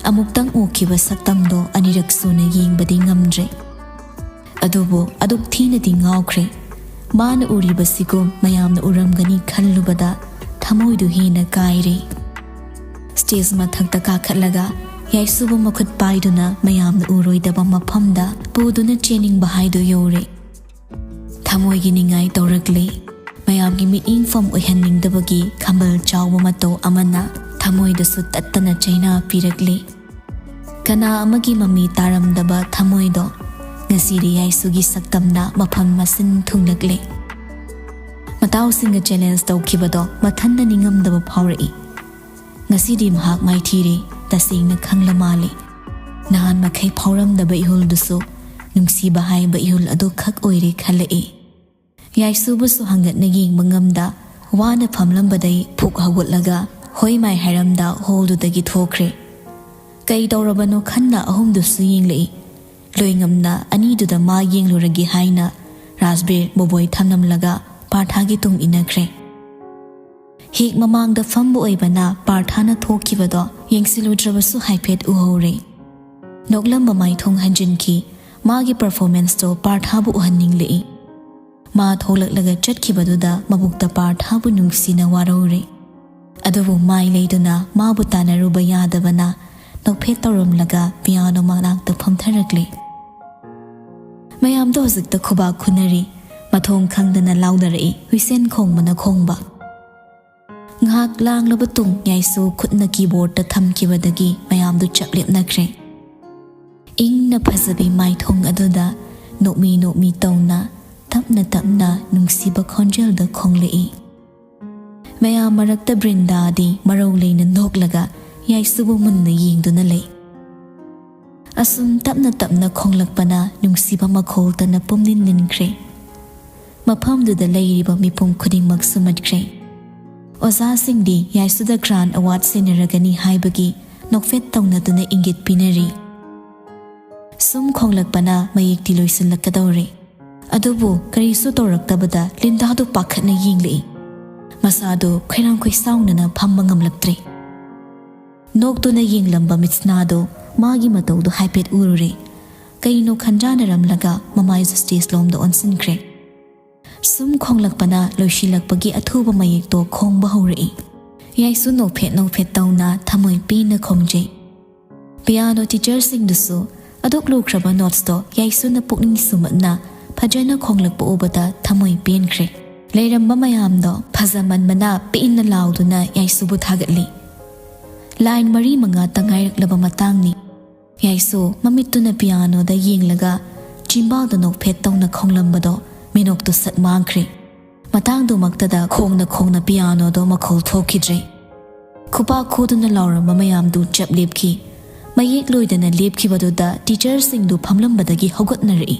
ꯑꯃꯨꯛꯇꯪ ꯎꯈꯤꯕ ꯁꯛꯇꯝꯗꯣ ꯑꯅꯤꯔꯛ ꯁꯨꯅ ꯌꯦꯡꯕꯗꯤ ꯉꯝꯗ꯭ꯔꯦ꯫ ꯑꯗꯨꯕꯨ ꯑꯗꯨꯛ ꯊꯤꯅꯗꯤ ꯉꯥꯎꯈ꯭ꯔꯦ꯫ ꯃꯥꯅ ꯎꯔꯤꯕꯁꯤꯒꯨꯝ ꯃꯌꯥꯝꯅ ꯎꯔꯝꯒꯅꯤ ꯈꯜꯂꯨꯕꯗ ꯊꯃꯣꯏꯗꯨ ꯍꯦꯟꯅ ꯀꯥꯏꯔꯦ꯫ ꯁ꯭ꯇꯦꯖ ꯃꯊꯛꯇ ꯀꯥꯈꯠꯂꯒ ꯌꯥꯏꯁꯨꯕꯨ ꯃꯈꯨꯠ ꯄꯥꯏꯗꯨꯅ ꯃꯌꯥꯝꯅ ꯎꯔꯣꯏꯗꯕ ꯃꯐꯝꯗ ꯄꯨꯗꯨꯅ ꯆꯦꯟꯅꯤꯡꯕ ꯍꯥꯏꯗꯨ ꯌꯧꯔꯦ꯫ ꯊꯃꯣꯏꯒꯤ ꯅꯤꯡꯉꯥꯏ ꯇꯧꯔꯛꯂꯦ꯫ ꯃꯌꯥꯝꯒꯤ ꯃꯤꯠꯌꯦꯡꯐꯝ ꯑꯣꯏꯍꯟꯅꯤꯡꯗꯕꯒꯤ ꯈꯝꯕꯜ ꯆꯥꯎꯕ ꯃꯇꯧ ꯑꯃꯅ ꯊꯃꯣꯏꯗꯁꯨ ꯇꯠꯇꯅ ꯆꯩꯅꯥ ꯄꯤꯔꯛꯂꯦ꯫ ꯀꯅꯥ ꯑꯃꯒꯤ ꯃꯃꯤ ꯇꯥꯔꯝꯗꯕ ꯊꯃꯣꯏꯗꯣ ꯉꯁꯤꯗꯤ ꯌꯥꯏꯁꯨꯒꯤ ꯁꯛꯇꯝꯅ ꯃꯐꯝ ꯃꯁꯤꯟ ꯊꯨꯡꯂꯛꯂꯦ꯫ ꯃꯇꯥꯎꯁꯤꯡꯒ ꯆꯦꯂꯦꯟꯖ ꯇꯧꯈꯤꯕꯗꯣ ꯃꯊꯟꯗ ꯅꯤꯡꯉꯝꯗꯕ ꯐꯥꯎꯔꯛꯏ꯫ ꯉꯁꯤꯗꯤ ꯃꯍꯥꯛ ꯃꯥꯏꯊꯤꯔꯦ, ꯇꯁꯦꯡꯅ ꯈꯪꯂ ꯃꯥꯜꯂꯦ꯫ ꯅꯍꯥꯟ ꯃꯈꯩ ꯐꯥꯎꯔꯝꯗꯕ ꯏꯍꯨꯜꯗꯨꯁꯨ ꯅꯨꯡꯁꯤꯕ ꯍꯥꯏꯕ ꯏꯍꯨꯜ ꯑꯗꯨ ꯈꯛ ꯑꯣꯏꯔꯦ ꯈꯜꯂꯛꯏ꯫ ꯌꯥꯏꯁꯨꯕꯨꯁꯨ ꯍꯪꯒꯠꯅ ꯌꯦꯡꯕ ꯉꯝꯗ ꯋꯥꯅ ꯐꯝꯂꯝꯕꯗꯩ ꯐꯨꯛ ꯍꯧꯒꯠꯂꯒ ꯍꯣꯏ ꯃꯥꯏ ꯍꯥꯏꯔꯝꯗ ꯍꯣꯜꯗꯨꯗꯒꯤ ꯊꯣꯛꯈ꯭ꯔꯦ꯫ ꯀꯩ ꯇꯧꯔꯕꯅꯣ ꯈꯟꯅ ꯑꯍꯨꯝꯗꯨꯁꯨ ꯌꯦꯡꯂꯛꯏ꯫ ꯂꯣꯏꯉꯝꯅ ꯑꯅꯤꯗꯨꯗ ꯃꯥ ꯌꯦꯡꯂꯨꯔꯒꯦ ꯍꯥꯏꯅ ꯔꯥꯖꯕꯤꯔ ꯕꯣꯕꯣꯏ ꯊꯝꯂꯝꯂꯒ ꯄꯥꯔꯊꯥꯒꯤ ꯇꯨꯡ ꯏꯟꯅꯈ꯭ꯔꯦ꯫ ꯍꯦꯛ ꯃꯃꯥꯡꯗ ꯐꯝꯕ ꯑꯣꯏꯕꯅ ꯄꯥꯔꯊꯥꯅ ꯊꯣꯛꯈꯤꯕꯗꯣ ꯌꯦꯡꯁꯤꯜꯂꯨꯗ꯭ꯔꯕꯁꯨ ꯍꯥꯏꯐꯦꯠ ꯎꯍꯧꯔꯦ꯫ ꯅꯣꯛꯂꯝꯕ ꯃꯥꯏꯊꯣꯡ ꯍꯟꯖꯤꯟꯈꯤ꯫ ꯃꯥꯒꯤ ꯄꯔꯐꯣꯔꯃꯦꯟꯁꯇꯣ ꯄꯥꯔꯊꯥꯕꯨ ꯎꯍꯟꯅꯤꯡꯂꯛꯏ꯫ ꯃꯥ ꯊꯣꯛꯂꯛꯂꯒ ꯆꯠꯈꯤꯕꯗꯨꯗ ꯃꯕꯨꯛꯇ ꯄꯥꯔꯊꯥꯕꯨ ꯅꯨꯡꯁꯤꯅ ꯋꯥꯔꯧꯔꯦ꯫ ꯑꯗꯨꯕꯨ ꯃꯥꯏ ꯂꯩꯗꯨꯅ ꯃꯥꯕꯨ ꯇꯥꯟꯅꯔꯨꯕ ꯌꯥꯗꯕꯅ ꯅꯣꯛꯐꯦꯠ ꯇꯧꯔꯝꯂꯒ ꯄꯤꯌꯥꯅꯣ ꯃꯅꯥꯛꯇ ꯐꯝꯊꯔꯛꯂꯦ꯫ ꯃꯌꯥꯝꯗꯣ ꯍꯧꯖꯤꯛꯇ ꯈꯨꯕꯥꯛ ꯈꯨꯅꯔꯤ꯫ ꯃꯊꯣꯡ ꯈꯪꯗꯅ ꯂꯥꯎꯅꯔꯛꯏ, ꯍꯨꯏꯁꯦꯟ ꯈꯣꯡꯕꯅ ꯈꯣꯡꯕ꯫ ꯉꯥꯏꯍꯥꯛ ꯂꯥꯡꯂꯕ ꯇꯨꯡ ꯌꯥꯏꯁꯨ ꯈꯨꯠꯅ ꯀꯤꯕꯣꯔꯗꯇ ꯊꯝꯈꯤꯕꯗꯒꯤ ꯃꯌꯥꯝꯗꯨ ꯆꯞ ꯂꯦꯞꯅꯈ꯭ꯔꯦ꯫ ꯏꯪꯅ ꯐꯖꯕꯤ ꯃꯥꯏꯊꯣꯡ ꯑꯗꯨꯗ ꯅꯣꯛꯃꯤ ꯅꯣꯛꯃꯤ ꯇꯧꯅ ꯇꯞꯅ ꯇꯞꯅ ꯅꯨꯡꯁꯤꯕ ꯈꯣꯟꯖꯦꯜꯗ ꯈꯣꯡꯂꯛꯏ꯫ ꯃꯌꯥꯝ ꯃꯔꯛꯇ ꯕ꯭ꯔꯤꯟꯗꯥꯗꯤ ꯃꯔꯧ ꯂꯩꯅ ꯅꯣꯛꯂꯒ ꯌꯥꯏꯁꯨꯕꯨ ꯃꯨꯟꯅ ꯌꯦꯡꯗꯨꯅ ꯂꯩ꯫ ꯑꯁꯨꯝ ꯇꯞꯅ ꯇꯞꯅ ꯈꯣꯡꯂꯛꯄꯅ ꯅꯨꯡꯁꯤꯕ ꯃꯈꯣꯜꯇꯅ ꯄꯨꯝꯅꯤꯟ ꯅꯤꯟꯈ꯭ꯔꯦ꯫ ꯃꯐꯝꯗꯨꯗ ꯂꯩꯔꯤꯕ ꯃꯤꯄꯨꯝ ꯈꯨꯗꯤꯡꯃꯛ ꯁꯨꯝꯍꯠꯈ꯭ꯔꯦ꯫ ꯑꯣꯖꯥꯁꯤꯡꯗꯤ ꯌꯥꯏꯁꯨꯗ ꯒ꯭ꯔꯥꯟ ꯑꯦꯋꯥꯔꯗ ꯁꯤꯟꯅꯔꯒꯅꯤ ꯍꯥꯏꯕꯒꯤ ꯅꯣꯛꯐꯦꯠ ꯇꯧꯅꯗꯨꯅ ꯏꯪꯒꯤꯠ ꯄꯤꯅꯔꯤ꯫ ꯁꯨꯝ ꯈꯣꯡꯂꯛꯄꯅ ꯃꯌꯦꯛꯇꯤ ꯂꯣꯏꯁꯤꯜꯂꯛꯀꯗꯧꯔꯦ꯫ ꯑꯗꯨꯕꯨ ꯀꯔꯤꯁꯨ ꯇꯧꯔꯛꯇꯕꯗ ꯂꯤꯟꯗꯥꯗꯨ ꯄꯥꯈꯠꯅ ꯌꯦꯡꯂꯛꯏ꯫ ꯃꯁꯥꯗꯨ ꯈꯣꯏꯔꯥꯡ ꯈꯣꯏꯁꯥꯎꯅꯅ ꯐꯝꯕ ꯉꯝꯂꯛꯇ꯭ꯔꯦ꯫ ꯅꯣꯛꯇꯨꯅ ꯌꯦꯡꯂꯝꯕ ꯃꯤꯠꯁꯅꯥꯗꯨ ꯃꯥꯒꯤ ꯃꯇꯧꯗꯨ ꯍꯥꯏꯐꯦꯠ ꯎꯔꯨꯔꯦ꯫ ꯀꯩꯅꯣ ꯈꯟꯖꯥꯅꯔꯝꯂꯒ ꯃꯃꯥꯏꯗꯨ ꯁ꯭ꯇꯦꯖ ꯂꯣꯝꯗ ꯑꯣꯟꯁꯤꯟꯈ꯭ꯔꯦ꯫ ꯁꯨꯝ ꯈꯣꯡꯂꯛꯄꯅ ꯂꯣꯏꯁꯤꯜꯂꯛꯄꯒꯤ ꯑꯊꯨꯕ ꯃꯌꯦꯛꯇꯣ ꯈꯣꯡꯕ ꯍꯧꯔꯛꯏ꯫ ꯌꯥꯏꯁꯨ ꯅꯣꯛꯐꯦꯠ ꯅꯣꯛꯐꯦꯠ ꯇꯧꯅ ꯊꯃꯣꯏ ꯄꯦꯟꯅ ꯈꯣꯡꯖꯩ꯫ ꯄꯤꯌꯥꯅꯣ ꯇꯤꯆꯔꯁꯤꯡꯗꯨꯁꯨ ꯑꯗꯨꯛ ꯂꯨꯈ꯭ꯔꯕ ꯅꯣꯠꯁꯇꯣ ꯌꯥꯏꯁꯨꯅ ꯄꯨꯛꯅꯤꯡ ꯁꯨꯝꯍꯠꯅ ꯐꯖꯅ ꯈꯣꯡꯂꯛꯄ ꯎꯕꯗ ꯊꯃꯣꯏ ꯄꯦꯟꯈ꯭ꯔꯦ꯫ ꯂꯩꯔꯝꯕ ꯃꯌꯥꯝꯗꯣ ꯐꯖꯃꯟꯕꯅ ꯄꯦꯟꯅ ꯂꯥꯎꯗꯨꯅ ꯌꯥꯏꯁꯨꯕꯨ ꯊꯥꯒꯠꯂꯤ꯫ ꯂꯥꯏꯟ ꯃꯔꯤ ꯃꯉꯥꯇ ꯉꯥꯏꯔꯛꯂꯕ ꯃꯇꯥꯡꯅꯤ꯫ ꯌꯥꯏꯁꯨ ꯃꯃꯤꯠꯇꯨꯅ ꯄꯤꯌꯥꯅꯣꯗ ꯌꯦꯡꯂꯒ ꯆꯤꯝꯕꯥꯜꯗ ꯅꯣꯛꯐꯦꯠ ꯇꯧꯅ ꯈꯣꯡꯂꯝꯕꯗꯣ ꯃꯤꯅꯣꯛꯇꯨ ꯁꯠ ꯃꯥꯡꯈ꯭ꯔꯦ꯫ ꯃꯇꯥꯡꯗꯨꯃꯛꯇꯗ ꯈꯣꯡꯅ ꯈꯣꯡꯅ ꯄꯤꯌꯥꯅꯣꯗꯣ ꯃꯈꯣꯜ ꯊꯣꯛꯈꯤꯗ꯭ꯔꯦ꯫ ꯈꯨꯄꯥꯛ ꯈꯨꯗꯨꯅ ꯂꯥꯎꯔꯝꯕ ꯃꯌꯥꯝꯗꯨ ꯆꯞ ꯂꯦꯞꯈꯤ꯫ ꯃꯌꯦꯛ ꯂꯣꯏꯗꯅ ꯂꯦꯞꯈꯤꯕꯗꯨꯗ ꯇꯤꯆꯔꯁꯤꯡꯗꯨ ꯐꯝꯂꯝꯕꯗꯒꯤ ꯍꯧꯒꯠꯅꯔꯛꯏ꯫